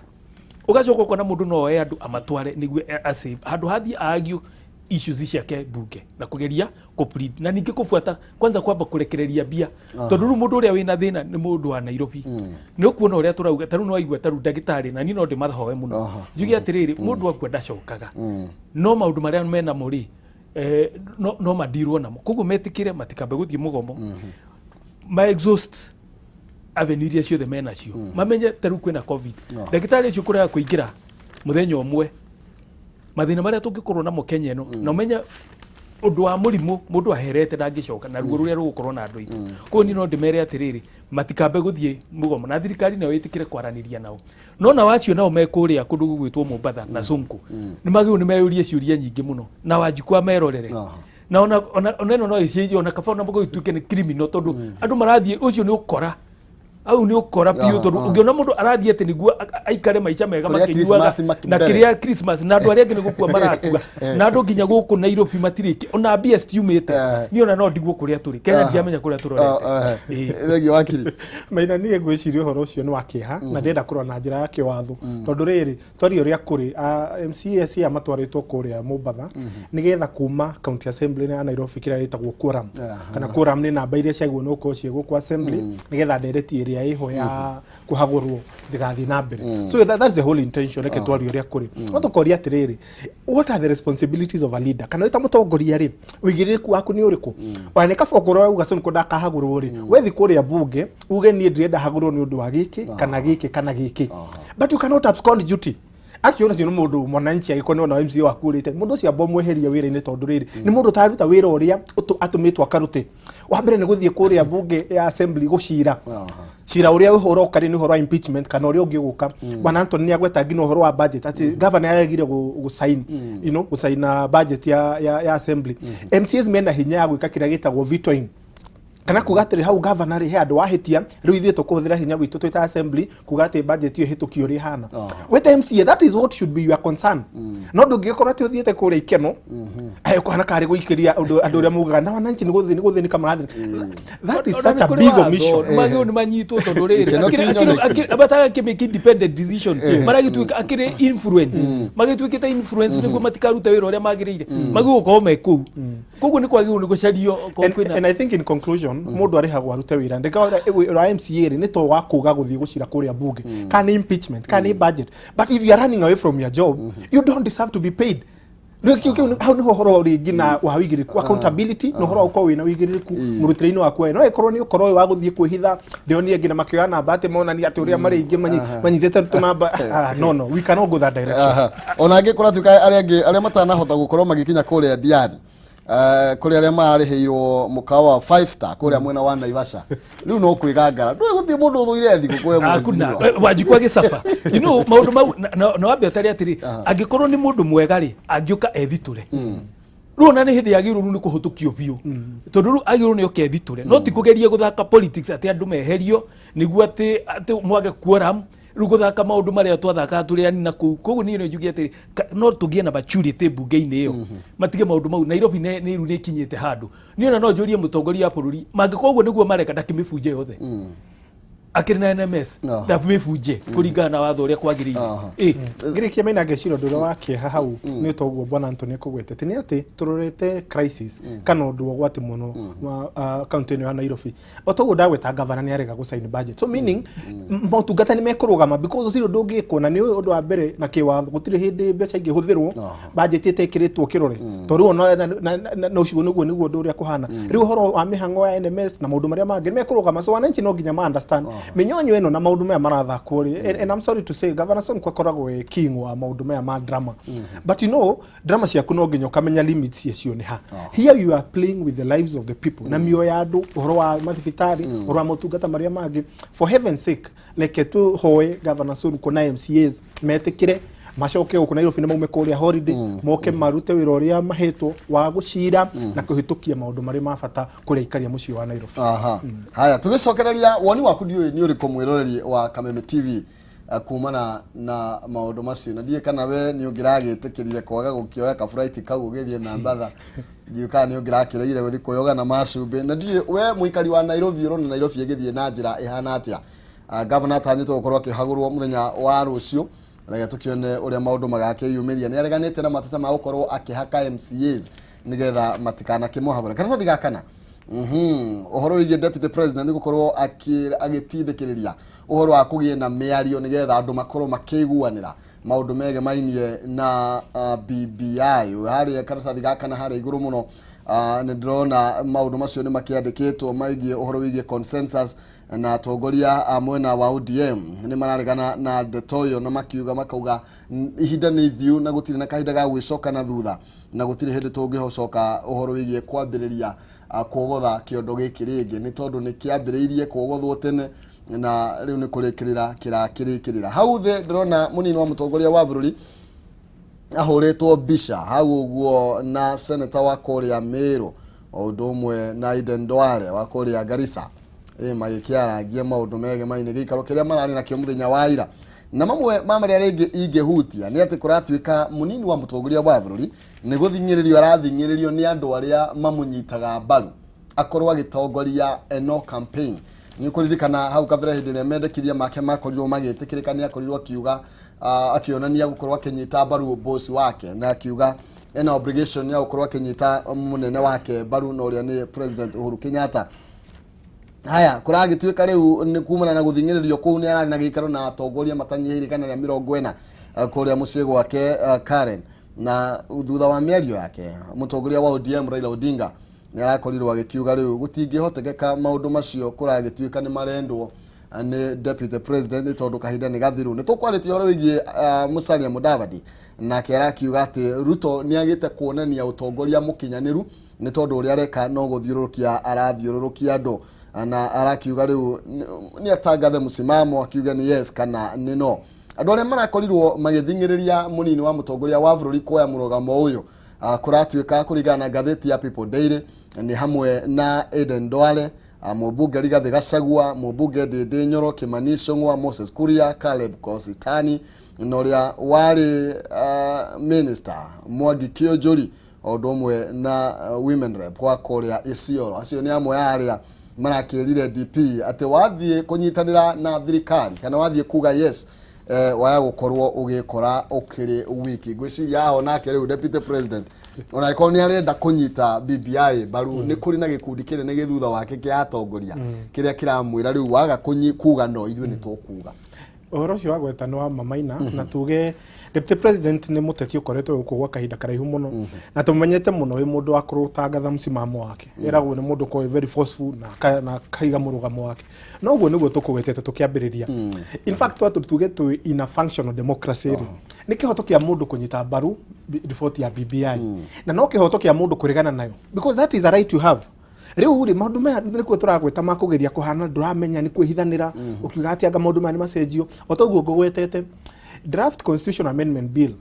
Ũgacoka ũkona mũndũ no oe andũ amatware nĩguo asave handũ hathiĩ aagio issues ciake mbunge na kũgeria kũ na ningĩ kũbuata kwanza kwamba kũrekereria mbia, tondũ rĩu mũndũ ũrĩa wĩna thĩna nĩ mũndũ wa Nairobi. Nĩ ũkuona ũrĩa tũrauga, ta rĩu no waigua ta rĩu ndagĩtarĩ, na niĩ no ndĩmahoe mũno, njuge atĩrĩrĩ, mũndũ akua ndacokaga, no maũndũ marĩa menamo rĩ, no madirwo namo. Koguo metĩkĩre matikambe gũthiĩ mũgomo, ma exhaust avenue iria ciothe menacio, mamenye ta rĩu kwĩna COVID, ndagĩtarĩ ũcio kũrega kũingĩra mũthenya ũmwe, mathĩna marĩa tũngĩkorwo namo Kenya ĩno, na ũmenye Ũndũ wa mũrimũ mũndũ aherete ndangĩcoka na ruo rũrĩa rũgũkorwo na andũ aitũ. Koguo niĩ no ndĩmere atĩrĩrĩ, matikambe gũthiĩ mũgomo, na thirikari nayo ĩtĩkĩre kwaranĩria nao. No nao acio nao me kũrĩa kũndũ gũgwĩtwo Mombatha na Sonko nĩ magĩrĩirwo nĩ meyũrie ciũria nyingĩ mũno, na Wanjikũ amerorere. Na ona ĩno no ĩcenjie, ona kaba ona gũgĩtuĩke nĩ criminal, tondũ andũ marathiĩ, ũcio nĩ ũkora au nĩ ũkora biũ, tondũ ũngĩona mũndũ arathiĩ atĩ nĩguo aikare maica mega Kũrĩa makĩnyuaga Christmas na mbere. kĩrĩa Christmas, na andũ arĩa angĩ nĩ gũkua marakua, na andũ nginya gũkũ Nairobi matirĩ ona mbia citiumĩte. Niĩ ona no ndigwo kũrĩa tũrĩ Kenya, ndiramenya kũrĩa tũrorete. Ĩĩ. Thengio, wakiri. Maina, niĩ ngwĩciria ũhoro ũcio nĩ wa kĩeha na ndĩrenda kũrora na njĩra ya kĩwatho, tondũ rĩrĩ twaria ũrĩa kũrĩ MCAs aya matwarĩtwo kũrĩa Mombatha nĩgetha kuma county assembly ya Nairobi kĩrĩa gĩtagwo quorum, kana quorum nĩ namba iria ciagĩrĩirwo nĩ gũkorwo ciĩ gũkũ assembly nĩgetha ndereti ĩrĩa ĩho ya kũhagũrwo ndĩgathiĩ na mbere. So that's the whole intention. Reke twarie ũrĩa kũrĩ, no tũkoria atĩrĩrĩ, what are the responsibilities of a leader? Kana wĩ ta mũtongoria rĩ, ũigĩrĩrĩku waku nĩ ũrĩkũ? Ona nĩ kaba okorwo ũrauga Sonko ndakahagũrwo rĩ, wethi kũrĩa bunge uge niĩ ndĩrenda hagũrwo nĩ ũndũ wa gĩkĩ kana gĩkĩ kana gĩkĩ, but you cannot abscond duty. Actually, ũcio nĩ mũndũ mwananchi agĩkorwo nĩ ona MCA waku ũrĩte mũndũ ũcio, amba ũmweherie wĩra-inĩ, tondũ rĩrĩ nĩ mũndũ ũtararuta wĩra ũrĩa atũmĩtwo akarute. Wa mbere nĩ gũthiĩ kũrĩa bunge ya assembly gũcira cira ũrĩa ũhoro ũroka rĩ, nĩ ũhoro wa impeachment kana ũrĩa ũngĩ ũgũka. Bwana Anthony nĩ agweta nginya ũhoro wa budget, atĩ governor aregire gũsign gũsign budget ya assembly. MCAs mena hinya ya gwĩka kĩrĩa gĩtagwo vetoing, kana kuga atĩrĩ, hau governor rĩ, he andũ wahĩtia, rĩu ithuĩ tũkũhũthĩra hinya witũ twĩ ta assembly kuga atĩ budget ĩyo ĩhĩtũkio ũrĩa ĩhana. Wĩta MCA, that is what should be your concern. No ndũngĩgĩkorwo atĩ ũthiĩte kũrĩa ikeno kũhana karĩ gũikĩria ũndũ andũ ũrĩa mugaga na wananchi nĩ gũthĩ nĩ gũthĩnĩka marathĩnĩka. That is such a big omission. Magĩrĩirwo nĩ manyitwo, tondũ rĩrĩ Ikeno ti nyoneki. batagakĩmake independent decision, maragĩtuĩka akĩrĩ influence, magĩtuĩkĩte influence nĩguo matikarute wĩra ũrĩa magĩrĩire, magĩrĩirwo gũkorwo me kũu. Koguo nĩ kwagĩrĩirwo nĩ gũcario okorwo kwĩna. And I think in conclusion, mũndũ arĩhagwo arute wĩra. Ndĩkaora wĩra wa MCA rĩ, nĩ to wa kuga gũthiĩ gũcira kũrĩa bunge, kana nĩ impeachment kana nĩ budget, but if you are running away from your job, you don't deserve to be paid. Rĩu hau nĩho ũhoro rĩngĩ na wa wĩigĩrĩrĩku, accountability, na ũhoro wa gũkorwo wĩna wĩigĩrĩrĩku mũrutĩre-inĩ waku. No ĩkorwo nĩ ũkorwo ũyũ wa gũthiĩ kwĩhitha, ndĩonie nginya makĩoya namba atĩ monania atĩ ũrĩa marĩ aingĩ manyitĩte tũnamba. Ah, no, no, we cannot go that direction. Ona angĩ kũratuĩka arĩa angĩ arĩa matanahota gũkorwo magĩkinya kũrĩa Diani, kũrĩ arĩa mararĩhĩirwo mũkawa wa five star kũrĩa mwena wa Naivasha, rĩu no kwĩgangara, ndũĩ gũtirĩ mũndũ ũthũire thigũkũ we. Hakuna. Mheshimiwa. Wanjikũ agĩcaba maũndũ mau na wambe ũtare atĩrĩ, angĩkorwo nĩ mũndũ mwega rĩ, angĩũka ethitũre. Rĩu ona nĩ hĩndĩ yagĩrĩirwo rĩu nĩ kũhĩtũkio biũ, tondũ rĩu agĩrĩirwo nĩ oke ethitũre, no ti kũgeria gũthaka politics atĩ andũ meherio nĩguo atĩ mwage quorum, rĩu gũthaka maũndũ marĩa twathakaga tũrĩ anini na kũu. Koguo niĩ no njuge atĩrĩ, no tũgĩe na maturity mbunge-inĩ ĩyo, matige maũndũ mau. Nairobi nĩ rĩu nĩ ĩkinyĩte handũ. Niĩ ona no njũrie mũtongoria wa bũrũri, mangĩkorwo ũguo nĩguo mareka, ndakĩmĩbunje yothe akĩrĩ na NMS, ndamĩbunje kũringana na watho ũrĩa kwagĩrĩire. Ĩ. Ngĩrĩkia, maina, ngeciria ũndũ ũrĩa wa kĩeha hau nĩ toguo bwana Anthony ekũgwetete, nĩ atĩ tũrorete crisis kana ũndũ wa ũgwati mũno wa kaunti ĩno ya Nairobi. O toguo ndagweta, gavana nĩ arega gũsign budget, so meaning motungata nĩ mekũrũgama because gũtirĩ ũndũ ũngĩkwo. Na nĩ ũndũ wa mbere na kĩwatho gũtirĩ hĩndĩ mbeca ingĩhũthĩrwo budget ĩtekĩrĩtwo kĩrore, tondũ rĩu ona na ũcio nĩguo ũndũ ũrĩa kũhana rĩu. Ũhoro wa mĩhang'o ya NMS na maũndũ marĩa mangĩ nĩ mekũrũgama, so wananchi no nginya ma understand mĩnyonyo ĩno na maũndũ maya marathakwo rĩ. And I'm sorry to say, Governor Sonko akoragwo e king wa maũndũ maya ma drama, but drama ciaku no nginya ũkamenya limits ciacio nĩ ha. Here you are playing with the lives of the people na mĩoyo ya andũ, ũhoro wa mathibitarĩ, ũhoro wa motungata marĩa mangĩ. For heaven's sake, reke tũhoe Governor Sonko na MCAs metĩkĩre macoke gũkũ Nairobi na maume kũrĩa holiday, moke marute wĩra ũrĩa mahetwo wa gũcira na kũhĩtũkia maũndũ marĩa ma bata kũrĩa aikaria mũciĩ wa Nairobi. Aha. Haya, tũgĩcokereria, woni waku ndiũĩ nĩ ũrĩkũ, mwĩroreri wa Kameme TV, kumana na maũndũ macio? Na ndiĩ kana we nĩ ũngĩragĩtĩkĩrire kwaga gũkĩoya kaburaiti kau ũgĩthiĩ Mombatha, ndiũĩ kana nĩ ũngĩrakĩregire gũthiĩ kwĩyoga na macumbĩ. Na ndiũĩ we mũikari wa Nairobi ũrona Nairobi ĩgĩthiĩ na njĩra ĩhana atĩa? Governor atanyĩtwo gũkorwo akĩhagũrwo mũthenya wa rũciũ. Reke tũkĩone ũrĩa maũndũ magakĩyumĩria. Nĩ areganĩte na mateta ma gũkorwo akĩhaka MCAs nĩgetha matikanakĩmũhagũre. Karatathi ga kana, ũhoro wĩgiĩ deputy president gũkorwo agĩtindĩkĩrĩria ũhoro wa kũgĩe na mĩario nĩgetha andũ makorwo makĩiguanĩra maũndũ megemainie na BBI. Harĩa karatathi ga kana harĩa igũrũ mũno, nĩ ndĩrona maũndũ macio nĩ makĩandĩkĩtwo megiĩ ũhoro wĩgiĩ consensus. Na atongoria a mwena wa ODM nĩ mararegana na ndeto ĩyo na makiuga makauga ihinda nĩ ithiu na gũtirĩ na kahinda ga gwĩcoka na thutha na gũtirĩ hĩndĩ tũngĩhocoka ũhoro wĩgiĩ kwambĩrĩria kuogotha kĩondo gĩkĩ rĩngĩ, nĩ tondũ nĩ kĩambĩrĩirie kuogothwo tene na rĩu nĩ kũrĩkĩrĩra kĩrakĩrĩkĩrĩra. Hau thĩ ndĩrona mũnini wa mũtongoria wa bũrũri ahũrĩtwo mbica hau ũguo na seneta wa kũrĩa Meru, o ũndũ ũmwe na Aden Duale wa kũrĩa Garissa, magĩkĩarangia maũndũ megemaine gĩikaro kĩrĩa mararĩ nakĩo mũthenya wa ira. Na mamwe ma marĩa rĩngĩ ingĩhutia nĩ atĩ kũratuĩka mũnini wa mũtongoria wa bũrũri nĩ gũthing'ĩrĩrio arathing'ĩrĩrio nĩ andũ arĩa mamũnyitaga mbaru akorwo agĩtongoria eno campaign. Nĩ ũkũririkana hau kabere hĩndĩ ĩrĩa mendekithia make makorirwo magĩtĩkĩrĩka, nĩ akorirwo akiuga akĩonania gũkorwo akĩnyita mbaru boss wake, na akiuga ena obligation ya gũkorwo akĩnyita mũnene wake mbaru, na ũrĩa nĩ President Uhuru Kenyatta. Haya, kũragĩtuĩka rĩu nĩ kumana na gũthing'ĩrĩrio kũu, nĩ ararĩ na gĩikaro na atongoria matanyihĩire 140 kũrĩa mũciĩ gwake Karen. Na thutha wa mĩario yake, mũtongoria wa ODM Raila Odinga nĩ arakorirwo agĩkiuga rĩu gũtingĩhotekeka maũndũ macio kũragĩtuĩka nĩ marendwo nĩ deputy president, nĩ tondũ kahinda nĩ gathiru. Nĩ tũkwarĩtie ũhoro wĩgiĩ Musalia Mudavadi, nake arakiuga atĩ Ruto nĩ agĩte kuonania ũtongoria mũkinyanĩru, nĩ tondũ ũrĩa areka no gũthiũrũrũkia arathiũrũrũkia andũ, na arakiuga rĩu nĩ atangathe mũsimamo, akiuga nĩ yes kana nĩ no. Andũ arĩa marakorirwo magĩthing'ĩrĩria mũnini wa mũtongoria wa bũrũri kuoya mũrũgamo ũyũ, kũratuĩka kũringana na ngathĩti ya People Daily, nĩ hamwe na Aden Duale, mũmbunge Rigathĩ Gachagua, mũmbunge Ndindi Nyoro, Kimani Ichung'wa, Moses Kuria, Caleb Kositany, na ũrĩa warĩ minister Mwangi Kiunjuri, o ũndũ ũmwe na women rep wa kũrĩa Isiolo. Acio nĩ amwe a arĩa marakĩrire DP atĩ wathiĩ kũnyitanĩra na thirikari kana wathiĩ kuga yes, waya gũkorwo ũgĩkora ũkĩrĩ wiki. Ngwĩciria aho nake rĩu deputy president, ona angĩkorwo nĩ arenda kũnyita BBI mbaru, nĩ kũrĩ na gĩkundi kĩnene gĩ thutha wake kĩa atongoria kĩrĩa kĩramwĩra rĩu waga kuga no, ithuĩ nĩ tũkuga. Ũhoro ũcio wa gweta nĩ wa mamaina, na tuge deputy president nĩ mũteti ũkoretwo gũkũ gwa kahinda karaihu mũno, na tũmenyete mũno wĩ mũndũ wa kũrũtangatha mũsimamo wake. Eragwo nĩ mũndũ ũkoragwo very forceful na akaiga mũrũgamo wake, na ũguo nĩguo tũkũgwetete tũkĩambĩrĩria. In fact, watu tuge twĩ in a functional democracy rĩ, nĩ kĩhoto kĩa mũndũ kũnyita mbaru riboti ya BBI, na no kĩhoto kĩa mũndũ kũregana nayo, because that is a right you have. Rĩu rĩ, maũndũ maya nĩkuo tũragweta makũgeria kũhana ndũramenya nĩ kwĩhithanĩra, ũkiuga atĩ anga maũndũ maya nĩ macenjio. O ta ũguo ngũgwetete, draft constitution amendment bill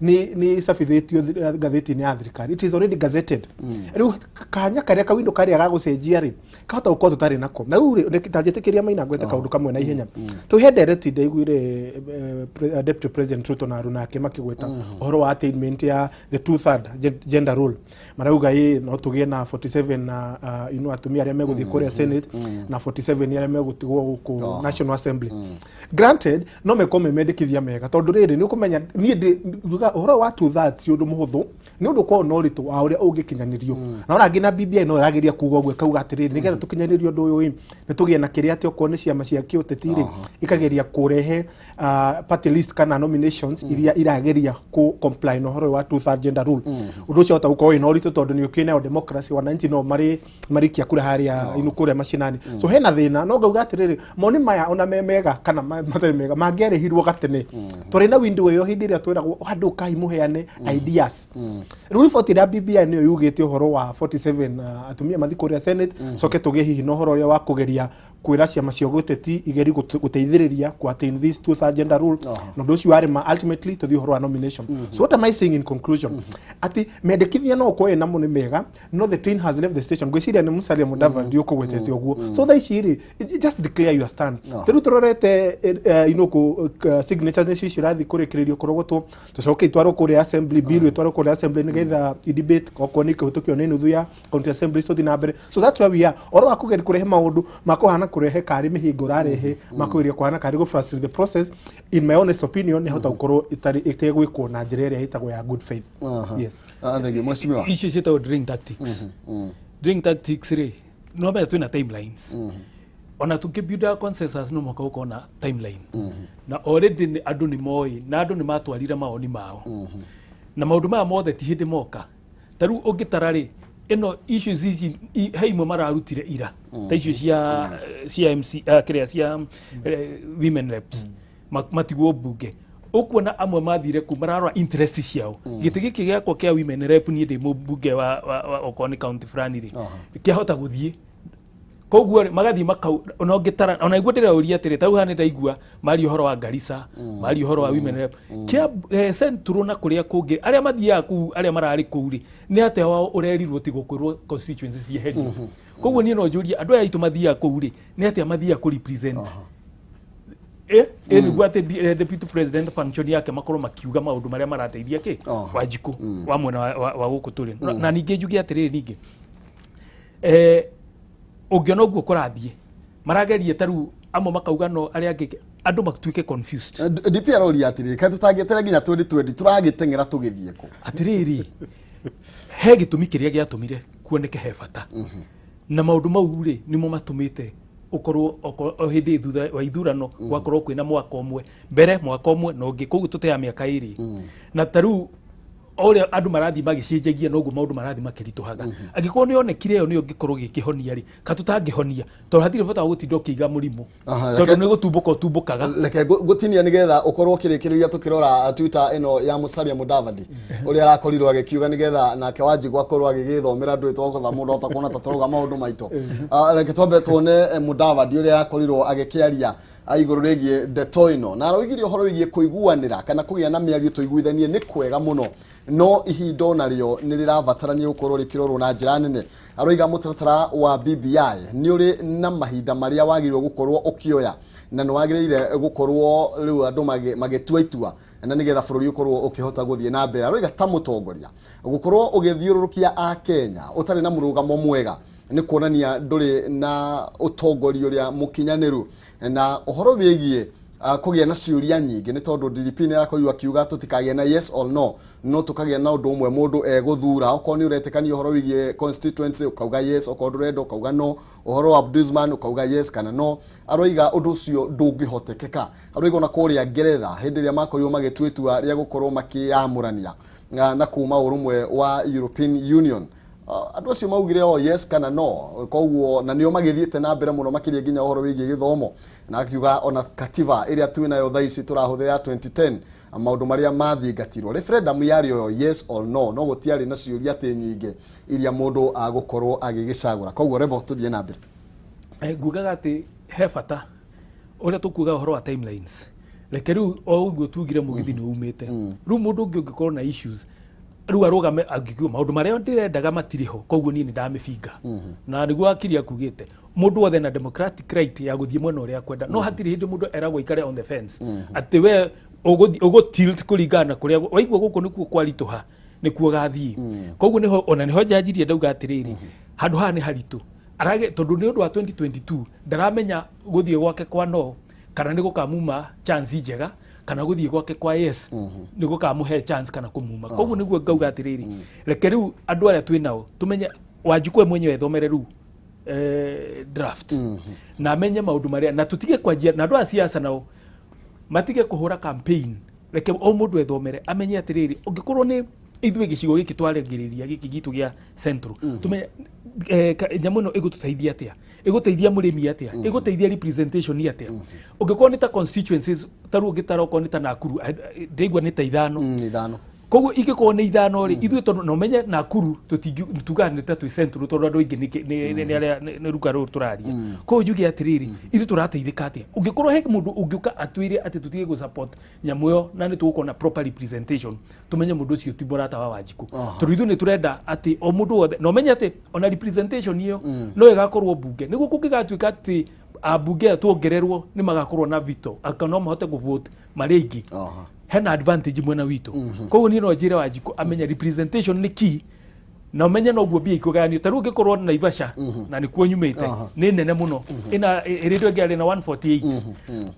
nĩ icabithĩtio ngathĩti-inĩ ya thirikari. It is already gazetted. Rĩu kanya karĩa kawindo karĩa ga gũcenjia rĩ, kahota gũkorwo tũtarĩ nako. Na rĩu rĩ, ta njĩtĩkĩria Maina ngwete kaũndũ kamwe na ihenya. Tũhe ndereti ndaiguire deputy president Ruto na aruna ake makĩgweta ũhoro wa attainment ya the two third gender rule. Marauga ĩ no tũgĩe na 47 na atumia arĩa megũthiĩ kũrĩa senate na 47 arĩa megũtigwo gũkũ National Assembly. Granted, no mekorwo me mendekithia mega, tondũ rĩrĩ nĩ ũkũmenya niĩ ndĩ ngiuga ũhoro wa two thirds ti ũndũ mũhũthũ, nĩ ũndũ ũkoragwo na ũritũ wa ũrĩa ũngĩkinyanĩrio. Na ona na BBI no ĩrageria kuga ũguo, ĩkauga atĩrĩrĩ, nĩgetha tũkinyanĩrie ũndũ ũyũ ĩ, nĩ tũgĩe na kĩrĩa atĩ okorwo nĩ ciama cia kĩũteti rĩ, ikageria kũrehe party list kana nominations iria irageria kũ comply na ũhoro ũyũ wa two third gender rule. Ũndũ ũcio wahota gũkorwo wĩna ũritũ, tondũ nĩ ũkĩrĩ nayo democracy, wananchi no marĩ marikia kura harĩa inu kũrĩa macinani. So hena thĩna, no ngauga atĩrĩrĩ, moni maya ona me mega kana matarĩ mega, mangĩarĩhirwo gatene. Twarĩ na window ĩyo hĩndĩ ĩrĩa twĩragwo andũ kai mũheane ideas. Rĩu riboti ĩrĩa BBI nĩyo yugĩte ũhoro wa 47 atumia mathiĩ kũrĩa senate, coke tũgĩe hihi na ũhoro ũrĩa wa kũgeria kwĩra ciama cia gũteti igeri gũteithĩrĩria ku attain this two third gender rule, na ũndũ ũcio warĩ ma ultimately tũthiĩ ũhoro wa nomination. So what am I saying in conclusion? Atĩ mendekithia no ũkorwo ĩnamo nĩ mega, no the train has left the station. Ngwĩciria nĩ Musalia Mudavadi ũkũgwetete ũguo. So thaa ici rĩ, just declare your stand. Rĩu tũrorete inũkũ signatures nĩcio icio irathiĩ kũrĩkĩrĩrio kũrogotwo, tũcoke itwarwo kũrĩa assembly, bill ĩtwarwo kũrĩa assembly nĩgetha i-debate, okorwo nĩ ĩkũhĩtũkio nĩ nuthu ya county assemblies, tũthiĩ na mbere. So that's where we are. Ũhoro wa kũgeria kũrehe maũndũ ma kũhana kũrehe karĩ mĩhĩnga ũrarehe, ma kũgeria kũhana karĩ gũ frustrate the process, in my honest opinion, nĩ hota gũkorwo ĩtarĩ ĩtegwĩkwo na njĩra ĩrĩa ĩtagwo ya good faith. Yes. Thank you, mheshimiwa. Icio ciĩtagwo delaying tactics. Delaying tactics rĩ, no menya twĩna timelines. Ona tũngĩbuild consensus, no mũhaka gũkorwo na timeline, na already andũ nĩ moĩ na andũ nĩ matwarire mawoni mao, na maũndũ maya mothe ti hĩndĩ moka. Ta rĩu ũngĩtara rĩ, Ĩno issues ici he imwe mararutire ira ta icio cia MC, kĩrĩa cia women reps matigwo mbunge. Ũkuona amwe mathire kuu mararora interest ciao. Gĩtĩ gĩkĩ gĩakwa kĩa women rep, niĩ ndĩ mũmbunge wa okorwo nĩ county fulani rĩ, kĩahota gũthiĩ. Koguo rĩ, magathiĩ makau ona ũngĩtara ona iguo ndĩrauria atĩrĩ, ta rĩu haha nĩ ndaigua maria ũhoro wa Garissa, maria ũhoro wa women rep kĩa Central na kũrĩa kũngĩ. Arĩa mathiaga kũu, arĩa mararĩ kũu rĩ, nĩ atĩa wao ũrerirwo tiga kwĩrwo constituency cieherio? Koguo niĩ no njũrie andũ aya aitũ mathiaga kũu rĩ, nĩ atĩa mathiaga kũ represent nĩguo atĩ deputy president function yake makorwo makiuga maũndũ marĩa marateithia kĩ Wanjikũ wa mwena wa gũkũ tũrĩ. Na ningĩ njuge atĩrĩrĩ, ningĩ ũngĩona ũguo kũrathiĩ, marageria ta rĩu amwe makauga no, arĩa angĩ andũ matuĩke confused. DP aroria atĩrĩrĩ, kaĩ tũtangĩeterera nginya 2020? Tũragĩteng'era tũgĩthiĩ kũ? Atĩrĩrĩ, he gĩtũmi kĩrĩa gĩatũmire kuoneke he bata na maũndũ mau rĩ, nĩmo matũmĩte ũkorwo o hĩndĩ thutha wa ithurano gwakorwo kwĩna mwaka ũmwe mbere, mwaka ũmwe na ũngĩ, koguo tũteaga mĩaka 2. Na ta rĩu o ũrĩa andũ marathiĩ magĩcenjagia, noguo maũndũ marathiĩ makĩritũhaga. Angĩkorwo nĩ onekire ĩyo nĩyo ngĩkorwo gĩkĩhonia rĩ, ka tũtangĩhonia, tondũ hatirĩ bata wa gũtinda ũkĩiga mũrimũ, tondũ nĩ gũtumbũka ũtumbũkaga. Reke ngũtinia nĩgetha ũkorwo ũkĩrĩkĩrĩria tũkĩrora Twitter ĩno ya Musalia Mudavadi, ũrĩa arakorirwo agĩkiuga, nĩgetha nake Wanjigũ akorwo agĩgĩthomera ndũĩ twagũtha mũndũ ahota kuona ta tũrauga maũndũ maitũ. Reke twambe tuone Mudavadi ũrĩa arakorirwo agĩkĩaria igũrũ rĩgiĩ ndeto ĩno, na aroigire ũhoro wĩgiĩ kũiguanĩra kana kũgĩa na mĩario tũiguithanie nĩ kwega mũno, no ihinda onarĩo nĩ rĩrabatarania gũkorwo rĩkĩrorwo na njĩra nene. Aroiga mũtaratara wa BBI nĩ ũrĩ na mahinda marĩa wagĩrĩirwo gũkorwo ũkĩoya, na nĩ wagĩrĩire gũkorwo rĩu andũ magĩtua itua na nĩgetha bũrũri ũkorwo ũkĩhota gũthiĩ na mbere. Aroiga ta mũtongoria gũkorwo ũgĩthiũrũrũkia a Kenya ũtarĩ na mũrũgamo mwega nĩ kuonania ndũrĩ na ũtongoria ũrĩa mũkinyanĩru. Na ũhoro wĩgiĩ kũgĩa na ciũria nyingĩ, nĩ tondũ DDP nĩ arakorirwo akiuga tũtikagĩe na yes or no, no tũkagĩa na ũndũ ũmwe mũndũ egũthura. Okorwo nĩ ũretĩkania ũhoro wĩgiĩ constituency, ũkauga yes, okorwo ndũrenda, ũkauga no. Ũhoro wa ombudsman, ũkauga yes kana no. Aroiga ũndũ ũcio ndũngĩhotekeka. Aroiga ona kũrĩa Ngeretha, hĩndĩ ĩrĩa makorirwo magĩtua itua rĩa gũkorwo makĩyamũrania na kuma ũrũmwe wa European Union, andũ acio maugire o yes kana no. Koguo na nĩo magĩthiĩte na mbere mũno makĩria nginya ũhoro wĩgiĩ gĩthomo. Na akiuga ona katiba ĩrĩa twĩ nayo thaa ici tũrahũthĩra ya 2010, maũndũ marĩa mathingatirwo, referendum yarĩ oyo yes or no, no gũtiarĩ na ciũria atĩ nyingĩ iria mũndũ agũkorwo agĩgĩcagũra. Koguo rebo tũthiĩ na mbere. Ngugaga atĩ he bata ũrĩa tũkuga ũhoro wa timelines. Reke rĩu o ũguo tugire mũgithi nĩ umĩte, rĩu mũndũ ũngĩ ũngĩkorwo na issues rĩu arũgame angiuga maũndũ marĩa ndĩrendaga matirĩ ho, koguo niĩ nĩ ndamĩbinga. Na nĩguo akiri akugĩte mũndũ wothe na democratic right ya gũthiĩ mwena ũrĩa akwenda, no hatirĩ hĩndĩ mũndũ eragwo aikare on the fence atĩ we ũgũ tilt kũringana na kũrĩa waigua gũkũ nĩkuo kwaritũha, nĩkuo gathiĩ. Koguo nĩho ona nĩho njanjirie ndauga atĩrĩrĩ, handũ haha nĩ haritũ arage, tondũ nĩ ũndũ wa 2022 ndaramenya gũthiĩ gwake kwa no kana nĩ gũkamuma chance njega, kana gũthiĩ gwake kwa yes nĩ gũkamũhe chance kana kũmuma. Koguo nĩguo ngauga atĩrĩrĩ, reke rĩu andũ arĩa twĩ nao tũmenye Wanjikũ we mwenyewe ethomere rĩu draft na amenye maũndũ marĩa, na tũtige kwanjia na andũ a siasa nao matige kũhũra campaign. Reke o mũndũ ethomere amenye atĩrĩrĩ, ũngĩkorwo nĩ ithuĩ gĩcigo gĩkĩ twaragĩrĩria gĩkĩ gitũ gĩa Central, tumenye nyamũ ĩno ĩgũtũteithia atĩa, ĩgũteithia mũrĩmi atĩa, ĩgũteithia representation atĩa. Ũngĩkorwo nĩ ta constituencies, ta rĩu ũngĩtara okorwo nĩ ta Nakuru, ndĩraigua nĩ ta 5. 5. Koguo ingĩkorwo nĩ 5 rĩ, ithuĩ tondũ na ũmenye Nakuru tũtingi tugaga nĩ ta twĩ Central, tondũ andũ aingĩ nĩ arĩa nĩ ruka rũrũ tũraria. Koguo njuge atĩrĩrĩ, ithuĩ tũrateithĩka atĩa ũngĩkorwo he mũndũ ũngĩũka atwĩre atĩ tũtige gũ support nyamũ ĩyo na nĩ tũgũkorwo na proper representation? Tũmenye mũndũ ũcio ti mũrata wa Wanjikũ, tondũ ithuĩ nĩ tũrenda atĩ o mũndũ wothe, na ũmenye atĩ ona representation ĩyo no ĩgakorwo mbunge, nĩguo kũngĩgatuĩka atĩ ambunge aya tuongererwo nĩ magakorwo na veto aka no mahote kũ vote marĩ aingĩ, hena advantage mwena witũ. Koguo niĩ no njĩre Wanjikũ amenye representation nĩ key, na ũmenye noguo mbia ikũgayanio. Ta rĩu ũngĩkorwo Naivasha, na nĩkuo nyumĩte, nĩ nene mũno, ĩna ĩrĩ ĩngĩ arĩ na 148,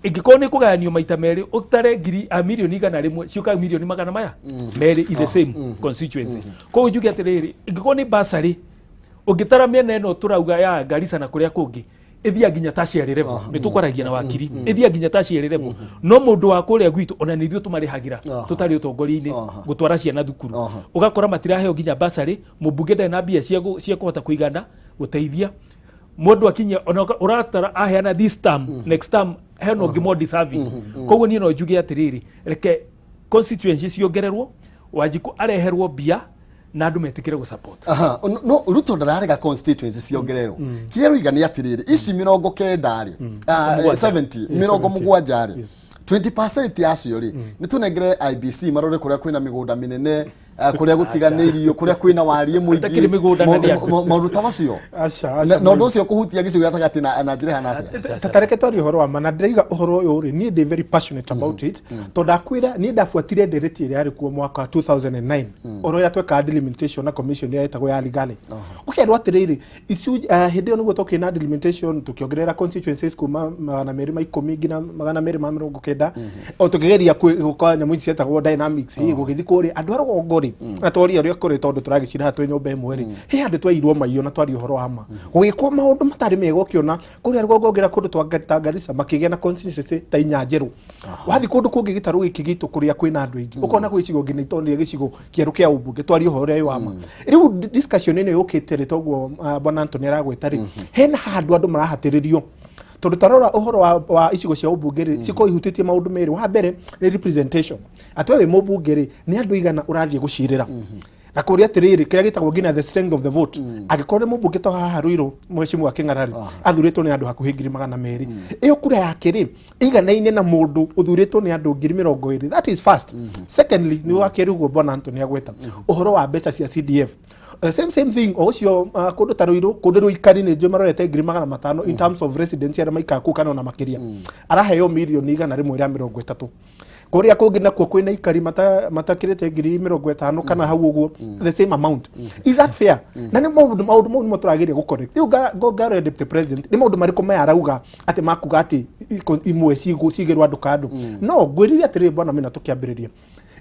ĩngĩkorwo nĩ kũgayanio maita merĩ, ũtare ngiri a mirioni 100 ciũkaga mirioni magana maya merĩ in the same constituency. Koguo njuge atĩrĩrĩ, ĩngĩkorwo nĩ bursary, ũngĩtara mĩena ĩno tũrauga ya Garissa na kũrĩa kũngĩ, Ĩthiaga nginya tertiary level. Nĩ tũkwaragia na wakiri, ĩthiaga nginya tertiary level, no mũndũ wa kũrĩa gwitũ ona nĩ ithuĩ tũmarĩhagĩra tũtarĩ ũtongoria-inĩ gũtwara ciana thukuru. Ũgakora matiraheo nginya basarĩ, mũmbunge ndarĩ na mbia cia kũhota kũigana gũteithia mũndũ akinyia ona ũratara aheana this term, next term hena ũngĩ more deserving. Koguo niĩ no njuge atĩrĩrĩ, reke constituency ciongererwo, Wanjikũ areherwo mbia na andũ metĩkĩre gũ support. Aha, no Ruto ndararega constituency ciongererwo. Kĩrĩa roiga nĩ atĩrĩrĩ, ici 90 rĩ, 7. 70, 70 rĩ, 20% yacio rĩ, nĩ tũnengere IEBC marore kũrĩa kwĩna mĩgũnda mĩnene, kũrĩa gũtiganĩirio, kũrĩa kwĩna wariĩ mũingĩ. Gũtakĩrĩ mĩgũnda na nĩ andũ. Maũndũ ta macio. Aca. Na Aca. na ũndũ ũcio kũhutia gĩcigo gĩa gatagatĩ na njĩra ĩhana atĩa? Tatareke twarie ũhoro wa ma, na ndĩraiga ũhoro ũyũ rĩ, niĩ ndĩ very passionate about it, tondũ ndakwĩra niĩ ndabuatire ndereti ĩrĩa yarĩ kuo mwaka wa 2009, ũhoro ũrĩa twekaga delimitation na commission ĩrĩa yetagwo ya Ligale. Ũkerwo atĩrĩrĩ, hĩndĩ ĩyo nĩguo twokire na delimitation, tũkĩongerera constituencies kuma 210 nginya 290, o tũkĩgeria gwĩka nyamũ ici cietagwo dynamics. Hĩ gũgĩthiĩ kũrĩa andũ a rũgongo rĩ, na twaria ũrĩa kũrĩ, tondũ tũragĩcira haha twĩ nyũmba ĩmwe rĩ, he handũ tweirwo maiyo na twaria ũhoro wa ma, gũgĩkwo maũndũ matarĩ mega. Ũkĩona kũrĩa rũgongo ngĩra kũndũ ta Garissa makĩgĩa na constituency ta inya njerũ. Wathiĩ kũndũ kũngĩ gĩtarũ gĩkĩ gitũ kũrĩa kwĩna andũ aingĩ, ũkona gwĩ icigo nginya itonire gĩcigo kĩerũ kĩa ũmbunge. Twarie ũhoro ũrĩa wĩ wa ma. Rĩu discussion ĩno yũkĩte rĩ, toguo bwana Anthony aragweta rĩ, hena handũ andũ marahatĩrĩrio, tondũ tarora ũhoro wa icigo cia ũmbunge rĩ, cikorwo ihutĩtie maũndũ merĩ. Wa mbere nĩ representation, atĩ we wĩ mũmbunge rĩ, nĩ andũ igana ũrathiĩ gũcirĩra, na kũrĩa atĩrĩrĩ, kĩrĩa gĩtagwo nginya the strength of the vote. Angĩkorwo nĩ mũmbunge ta haha Ruiru, mheshimiwa Kĩng'ara rĩ, athurĩtwo nĩ andũ hakuhĩ 200,000, ĩyo kura yake rĩ ĩiganaine na mũndũ ũthurĩtwo nĩ andũ 20,000. That is first. Secondly, nĩ wa kerĩ ũguo bwana Anthony agweta ũhoro wa mbeca cia CDF. The same thing o ũcio, kũndũ ta Ruiru, kũndũ Rũikari nĩ njũĩ marorete 500,000 in terms of residents arĩa maikaraga kũu kana ona makĩria, araheo 130,000,000. Kũrĩa kũngĩ nakuo kwĩna ikari matakĩrĩte 50,000 kana hau ũguo, the same amount. Is that fair? Na nĩ maũndũ mau nĩmo tũrageria gũ correct rĩu. Ngarore deputy president nĩ maũndũ marĩkũ maya arauga atĩ makuga atĩ imwe cigĩrwo andũ kando. No ngwĩrire atĩrĩrĩ, bwana Maina, tũkĩambĩrĩria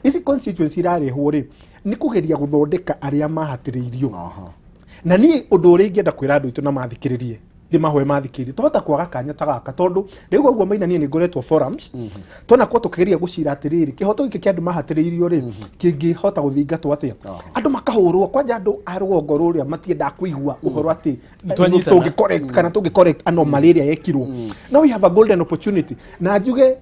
ici constituency irarehwo rĩ, nĩ kũgeria gũthondeka arĩa mahatĩrĩirio. Na niĩ ũndũ ũrĩa ingĩenda kwĩra andũ aitũ na mathikĩrĩrie, ndĩmahoe mathikĩrĩrie, twahota kwaga kanya ta gaka, tondũ rĩu ũguo Maina, niĩ nĩ ngoretwo forums twanakorwo tũkĩgeria gũcira atĩrĩrĩ, kĩhoto gĩkĩ kĩa andũ mahatĩrĩirio rĩ, kĩngĩhota gũthingatwo atĩa? Andũ makahũrwo kwanja, andũ a rũgongo rũrĩa matiendaga kũigua ũhoro atĩ Twanyitana. tũngĩ correct kana tũngĩ correct anomaly ĩrĩa yekirwo. Now we have a golden opportunity, na njuge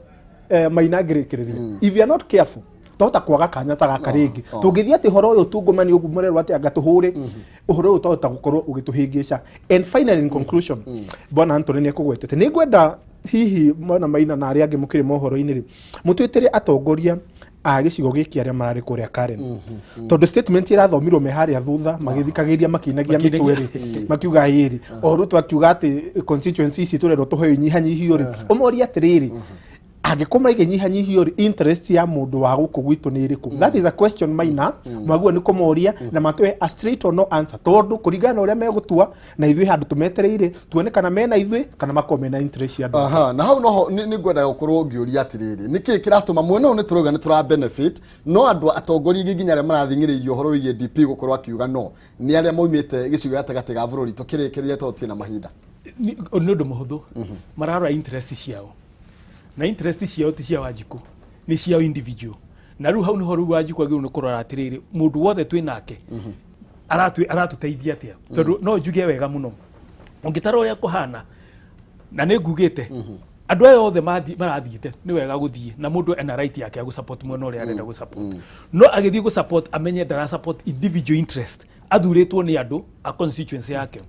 Maina ngĩrĩkĩrĩria, if you are not careful, twahota kwaga kanya ta gaka rĩngĩ. Tũngĩthiĩ atĩ ũhoro ũyũ tungumani ũguo mũrerwo atĩ anga tũhũre ũhoro ũyũ, twahota gũkorwo ũgĩtũhĩngĩca. And finally, in conclusion, bwana Anthony nĩ ekũgwetete, nĩ ngwenda hihi mwana Maina na arĩa angĩ mũkĩrĩ mohoro-inĩ rĩ, mũtwĩtĩre atongoria a gĩcigo gĩkĩ arĩa mararĩ kũrĩa Karen, tondũ statement ĩrathomirwo me harĩa thutha magĩthikagĩria makĩinagia mĩtwe rĩ, makiuga ĩrĩ o Ruto akiuga atĩ constituency ici tũrerwo tũheo inyihanyihio rĩ, ũmorie atĩrĩrĩ, angĩkorwo maiga inyihanyihio rĩ, interest ya mũndũ wa gũkũ gwitũ nĩ ĩrĩkũ? That is a question, Maina, mwaguo nĩ kũmoria na matũhe a straight or no answer, tondũ kũringana na ũrĩa megũtua na ithuĩ handũ tũmetereire tuone kana mena ithuĩ kana makorwo mena interest cia andũ. Aha, na hau noho nĩ ngwenda gũkorwo ngĩũria atĩrĩrĩ, nĩkĩ kĩratũma mwena ũyũ nĩ tũrauga nĩ tũra benefit, no andũ atongoria aingĩ nginya arĩa marathing'ĩrĩirio ũhoro wĩgiĩ DP gũkorwo akiuga no nĩ arĩa maumĩte gĩcigo gatagatĩ ga bũrũri? Tũkĩrĩkĩrĩria tondũ tina mahinda. Nĩ ũndũ mũhũthũ, mararora interest ciao, na interest ciao ti cia Wanjikũ, nĩ ciao individual. Na rĩu hau nĩho rĩu Wanjikũ agĩrĩirwo nĩ kũrora atĩrĩrĩ, mũndũ wothe twĩ nake aratũteithia atĩa? Tondũ no njuge wega mũno, ũngĩtara ũrĩa kũhana, na nĩ ngugĩte andũ aya othe marathiĩte nĩ wega gũthiĩ, na mũndũ ena right yake ya gũsupport mwena ũrĩa arenda gũsupport, no agĩthiĩ gũsupport amenye ndara support individual interest, athurĩtwo nĩ andũ a constituency yake.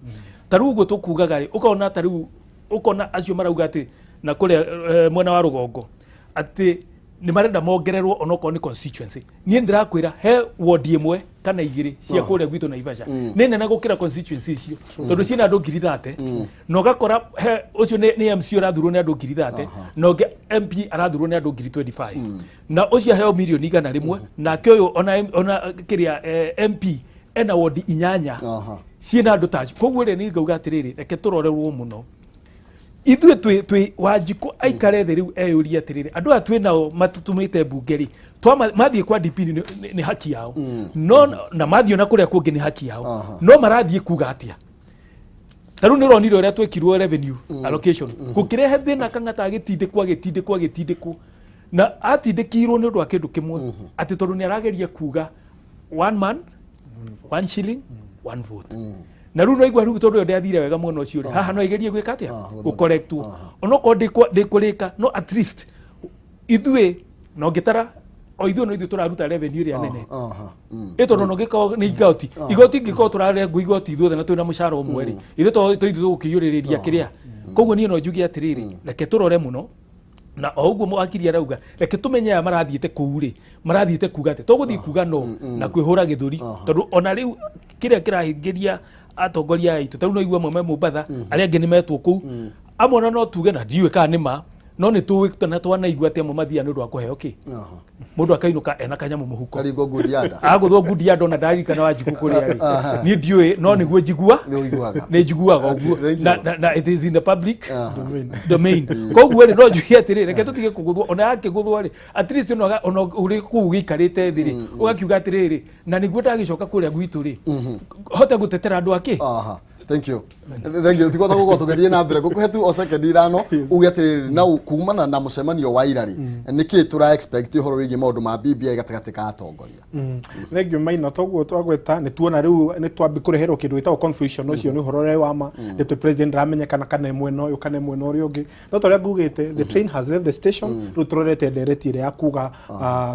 Ta rĩu ũguo tũkugaga rĩ, ũkona ta rĩu ũkona acio marauga atĩ na kũrĩa mwena wa rũgongo atĩ nĩ marenda mongererwo onokorwo nĩ constituency. Niĩ ndĩrakwĩra he ward ĩmwe kana igĩrĩ cia kũrĩa gwitũ Naivasha nĩ nene gũkĩra constituency icio, tondũ ciĩna andũ 30,000, na ũgakora he ũcio nĩ MC ũrathurwo nĩ andũ 30,000, na ũngĩ MP arathurwo nĩ andũ 25,000, na ũcio aheo 100,000,000, nake ũyũ ona kĩrĩa MP ena ward inyanya ciĩna andũ tacio. Koguo rĩ, nĩ ngauga atĩrĩrĩ, reke tũrorerwo mũno ithuĩ twĩ Wanjikũ aikare thĩ rĩu eyũrie atĩrĩrĩ, andũ aya twĩ nao matũtũmĩte mbunge rĩ, mathiĩ kwa DP nĩ haki yao, no na mathiĩ ona kũrĩa kũngĩ nĩ haki yao, no marathiĩ kuga atĩa? Ta rĩu nĩ ũronire ũrĩa twekirwo revenue allocation, gũkĩrehe thĩna. Kang'ata agĩtindĩkwo, agĩtindĩkwo, agĩtindĩkwo, na atindĩkirwo nĩ ũndũ wa kĩndũ kĩmwe, atĩ tondũ nĩ arageria kuga one man, one shilling, one vote. Na rĩu naigua rĩu tondũ ĩyo ndĩathire wega mwena ũcio rĩ, haha no ĩgerie gwĩka atĩa? Gũkorektwo onokorwo ndĩkũrĩka, no at least ithuĩ no ngĩtara o ithuĩ no ithuĩ tũraruta revenue ĩrĩa nene. Ĩ tondũ no gĩkorwo nĩ igoti, igoti ingĩkorwo tũrarengwo igoti ithuothe na twĩna mũcara ũmwe rĩ, ithuĩ to ithuĩ tũgũkĩiyũrĩrĩria kĩrĩa. Koguo niĩ no njuge atĩrĩrĩ, reke tũrore mũno, na o ũguo wakiri arauga, reke tũmenye aya marathiĩte kũu rĩ, marathiĩte kuga atĩ tũgũthiĩ kuga no na kwĩhũra gĩthũri, tondũ ona rĩu kĩrĩa kĩrahingĩria atongoria aya aitũ, tarĩu no igua amwe me Mombatha, arĩa angĩ nĩ metwo kũu, amwe ona no tuge na ndiũĩ kana nĩ ma, no nĩ tũĩ na twanaigua atĩ amwe mathiaga nĩ ũndũ wa kũheo kĩ, mũndũ akainũka ena kanyamũ mũhuko. Karingo ngudianda. Agũthwo ngundi andũ ona ndaririkana Wanjikũ kũrĩa rĩ, niĩ ndiũĩ, no nĩguo njigua. Nĩ ũiguaga. Nĩ njiguaga ũguo. Thank you. Na it is in the public domain. Koguo rĩ, no njuge atĩrĩ, reke tũtige kũgũthwo. Ona yakĩgũthwo rĩ, at least ona ũrĩ kũu ũgĩikarĩte thĩ rĩ, ũgakiuga atĩrĩrĩ, na nĩguo ndagĩcoka kũrĩa gwitũ rĩ, hote gũtetera andũ akĩ. Aha. Thank you. Thank you. Tikota gũkorwo tũgĩthiĩ na mbere, ngũkũhe tu o sekondi 5 uge atĩrĩrĩ, na kumana na mũcemanio wa ira rĩ, nĩkĩ tũra expect ũhoro wĩgiĩ maũndũ ma BBI gatagatĩ ka atongoria? Thank you, Maina. Toguo twagweta, nĩ tuona rĩu nĩ twambi kũreherwo kĩndũ gĩtagwo confusion. Ũcio nĩ ũhoro ũrĩa wa ma, deputy president ndaramenyekana kana ĩ mwena ũyũ kana ĩ mwena ũrĩa ũngĩ, no ta ũrĩa ngugĩte, the train has left the station. Rĩu tũrorete ndereti ĩrĩa ya kuga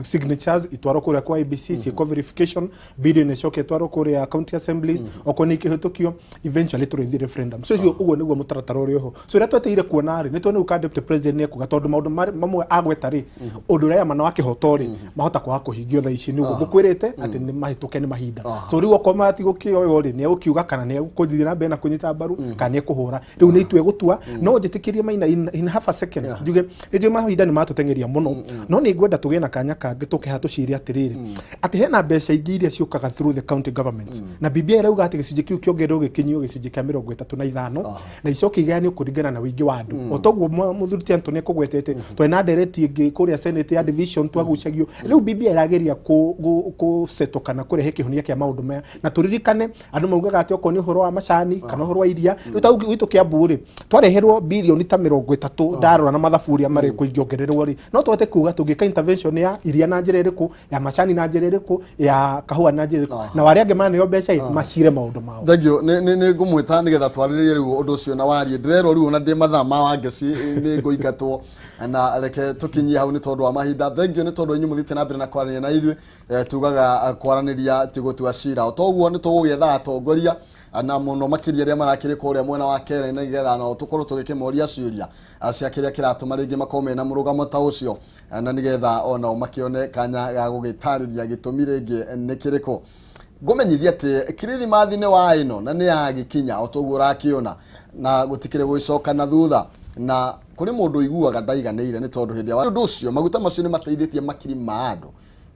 signatures itwarwo kũrĩa kwa IEBC, ciĩkwo verification, bill ĩno ĩcoke ĩtwarwo kũrĩa county assemblies, okorwo nĩ ikĩhĩtũkio, eventually tũrĩthiĩ referendum. So ũcio ũguo nĩguo mũtaratara ũrĩa ũho. So ũrĩa twetereire kuona rĩ, nĩ tuone rĩu ka deputy president nĩ ekuga, tondũ maũndũ mamwe agweta rĩ, ũndũ ũrĩa mana wa kĩhoto rĩ, mahota kwaga kũhingio thaa ici, nĩguo ngũkwĩrĩte atĩ nĩ mahĩtũke nĩ mahinda. So rĩu okorwo matigũkĩoywo rĩ, nĩ egũkiuga kana nĩ egũthiĩ na mbere na kũnyita mbaru kana nĩ ekũhũra, rĩu nĩ itua egũtua. No njĩtĩkĩrie, Maina, in half a second njuge nĩ njũĩ mahinda nĩ matũteng'eria mũno, no nĩ ngwenda tũgĩe na kanya kangĩ tũke haha tũcire atĩrĩrĩ, atĩ hena mbeca ingĩ iria ciũkaga through the county governments, na BBI ĩrauga atĩ gĩcunjĩ kĩu kĩongererwo gĩkinyio gĩcunjĩ kĩa 35, na icoke igayanio kũringana na ũingĩ wa andũ, o toguo mũthuri ti Anthony ekũgwetete. Twĩ na ndereti ĩngĩ kũrĩa Senate ya division twagucagio. Rĩu BBI ĩrageria kũ kana kũrehe kĩhonia kĩa maũndũ maya, na tũririkane andũ maugaga atĩ okorwo nĩ ũhoro wa macani kana ũhoro wa iria, rĩu ta gwitũ Kĩambu rĩ, twareherwo birioni ta 30, ndarora na mathabu ũrĩa marĩkũ ingĩongererwo rĩ, no tũhote kuga tũngĩka intervention ya iria na njĩra ĩrĩkũ, ya macani na njĩra ĩrĩkũ, ya kahũa na njĩra ĩrĩkũ, na arĩa angĩ maneo mbeca ĩ macire maũndũ mao. Thank you. Nĩ ngũmwĩta nĩgetha twarĩrĩrie rĩu ũndũ ũcio na warie. Ndĩrerwo rĩu ona ndĩ mathaa ma Wangeci nĩ ngũingatwo, na reke tũkinyie hau nĩ tondũ wa mahinda. Thank you nĩ tondũ inyuĩ mũthiĩte na mbere na kwaranĩria na ithuĩ. Tugaga kwaranĩria ti gũtua cira. O toguo nĩ tũgũgĩetha atongoria na mũno makĩria arĩa marakĩrĩ kũrĩa mwena wa Kenya, nĩgetha nao tũkorwo tũgĩkĩmoria ciũria cia kĩrĩa kĩratũma rĩngĩ makorwo mena mũrũgamo ta ũcio, na nĩgetha onao makĩone kanya ga gũgĩtarĩria gĩtũmi rĩngĩ nĩ kĩrĩkũ. Ngũmenyithia atĩ kirithimathi nĩ wa ĩno na nĩ yagĩkinya o toguo ũrakĩona, na gũtikĩrĩ gũgĩcoka na thutha, na kũrĩ mũndũ ũiguaga ndaiganĩire nĩ tondũ hĩndĩ ya ũndũ ũcio maguta macio nĩ mateithĩtie makiri ma andũ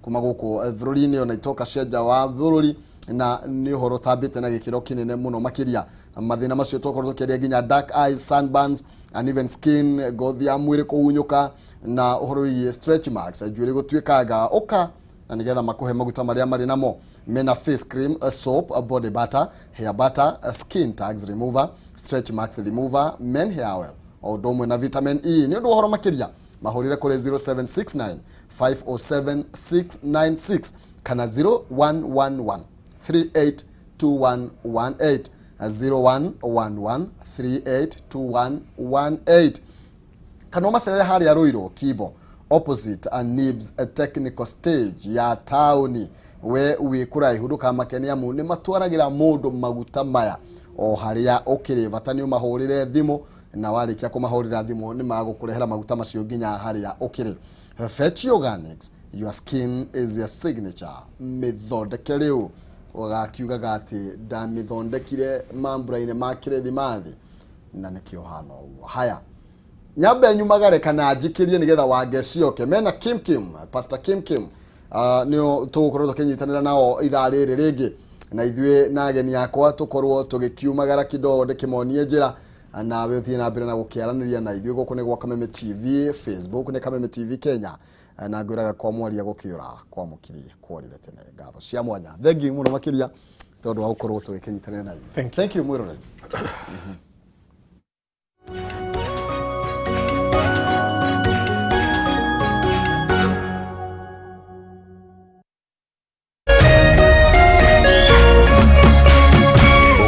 kuma gũkũ bũrũri-inĩ ona itoka cia nja wa bũrũri, na nĩ ũhoro ũtambĩte na gĩkĩro kĩnene mũno makĩria. Mathĩna macio twakorwo tũkĩaria nginya dark eyes, sunburns, uneven skin, ngothi ya mwĩrĩ kũhunyũka, na ũhoro wĩgiĩ stretch marks, njuĩrĩ gũtuĩkanga, ũka na nĩgetha makũhe maguta marĩa marĩ namo. Mena face cream, soap, body butter, hair butter, skin tags remover, stretch marks remover, men hair oil, o ũndũ ũmwe na vitamin E. Nĩ ũndũ wa ũhoro makĩria mahũrĩre kũrĩ 0769 507 696 kana 0111 382118, 0111 382118, kana ũmacerere harĩa Rũirũ Kibo, opposite Nibs Technical Stage ya taũni. We wĩ kũraihu ndũkamake nĩ amu nĩ matwaragĩra mũndũ maguta maya o harĩa ũkĩrĩ. Bata nĩ ũmahũrĩre thimũ, na warĩkia kũmahũrĩra thimũ nĩ magũkũrehera maguta macio nginya harĩa ũkĩrĩ. Fetch Organics, your skin is your signature. Mĩthondeke rĩu ũgakiugaga atĩ ndamĩthondekire mambura-inĩ ma kĩrithimathi, na nĩkĩo hana ũguo. Haya, nyambe nyumagare kana njikĩrie nĩgetha wangecioke mena Kim Kim, Pastor Kim Kim, nĩo tũgũkorwo tũkĩnyitanĩra nao ithaa rĩrĩ rĩngĩ, na ithuĩ na ageni akwa tũkorwo tũgĩkiumagara kidogo ndĩkĩmonie njĩra, nawe ũthiĩ na mbere na gũkĩaranĩria na ithuĩ. Gũkũ nĩ gwa Kameme TV, Facebook nĩ Kameme TV Kenya, na ngwĩraga kwa mwaria gũkĩũra kwa mũkiri kworire tene. Ngatho cia mwanya, thengiũ mũno makĩria. Tondũ wa gũkorwo tũgĩkĩnyitanĩra na inyuĩ. Thank you. Thank you mwĩroreri.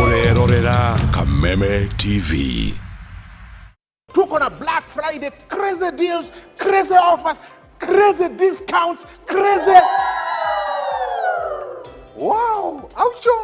Ũrerorera Kameme TV. Tuko na Black Friday, crazy deals, crazy offers, crazy discounts, crazy. Wow, aucho.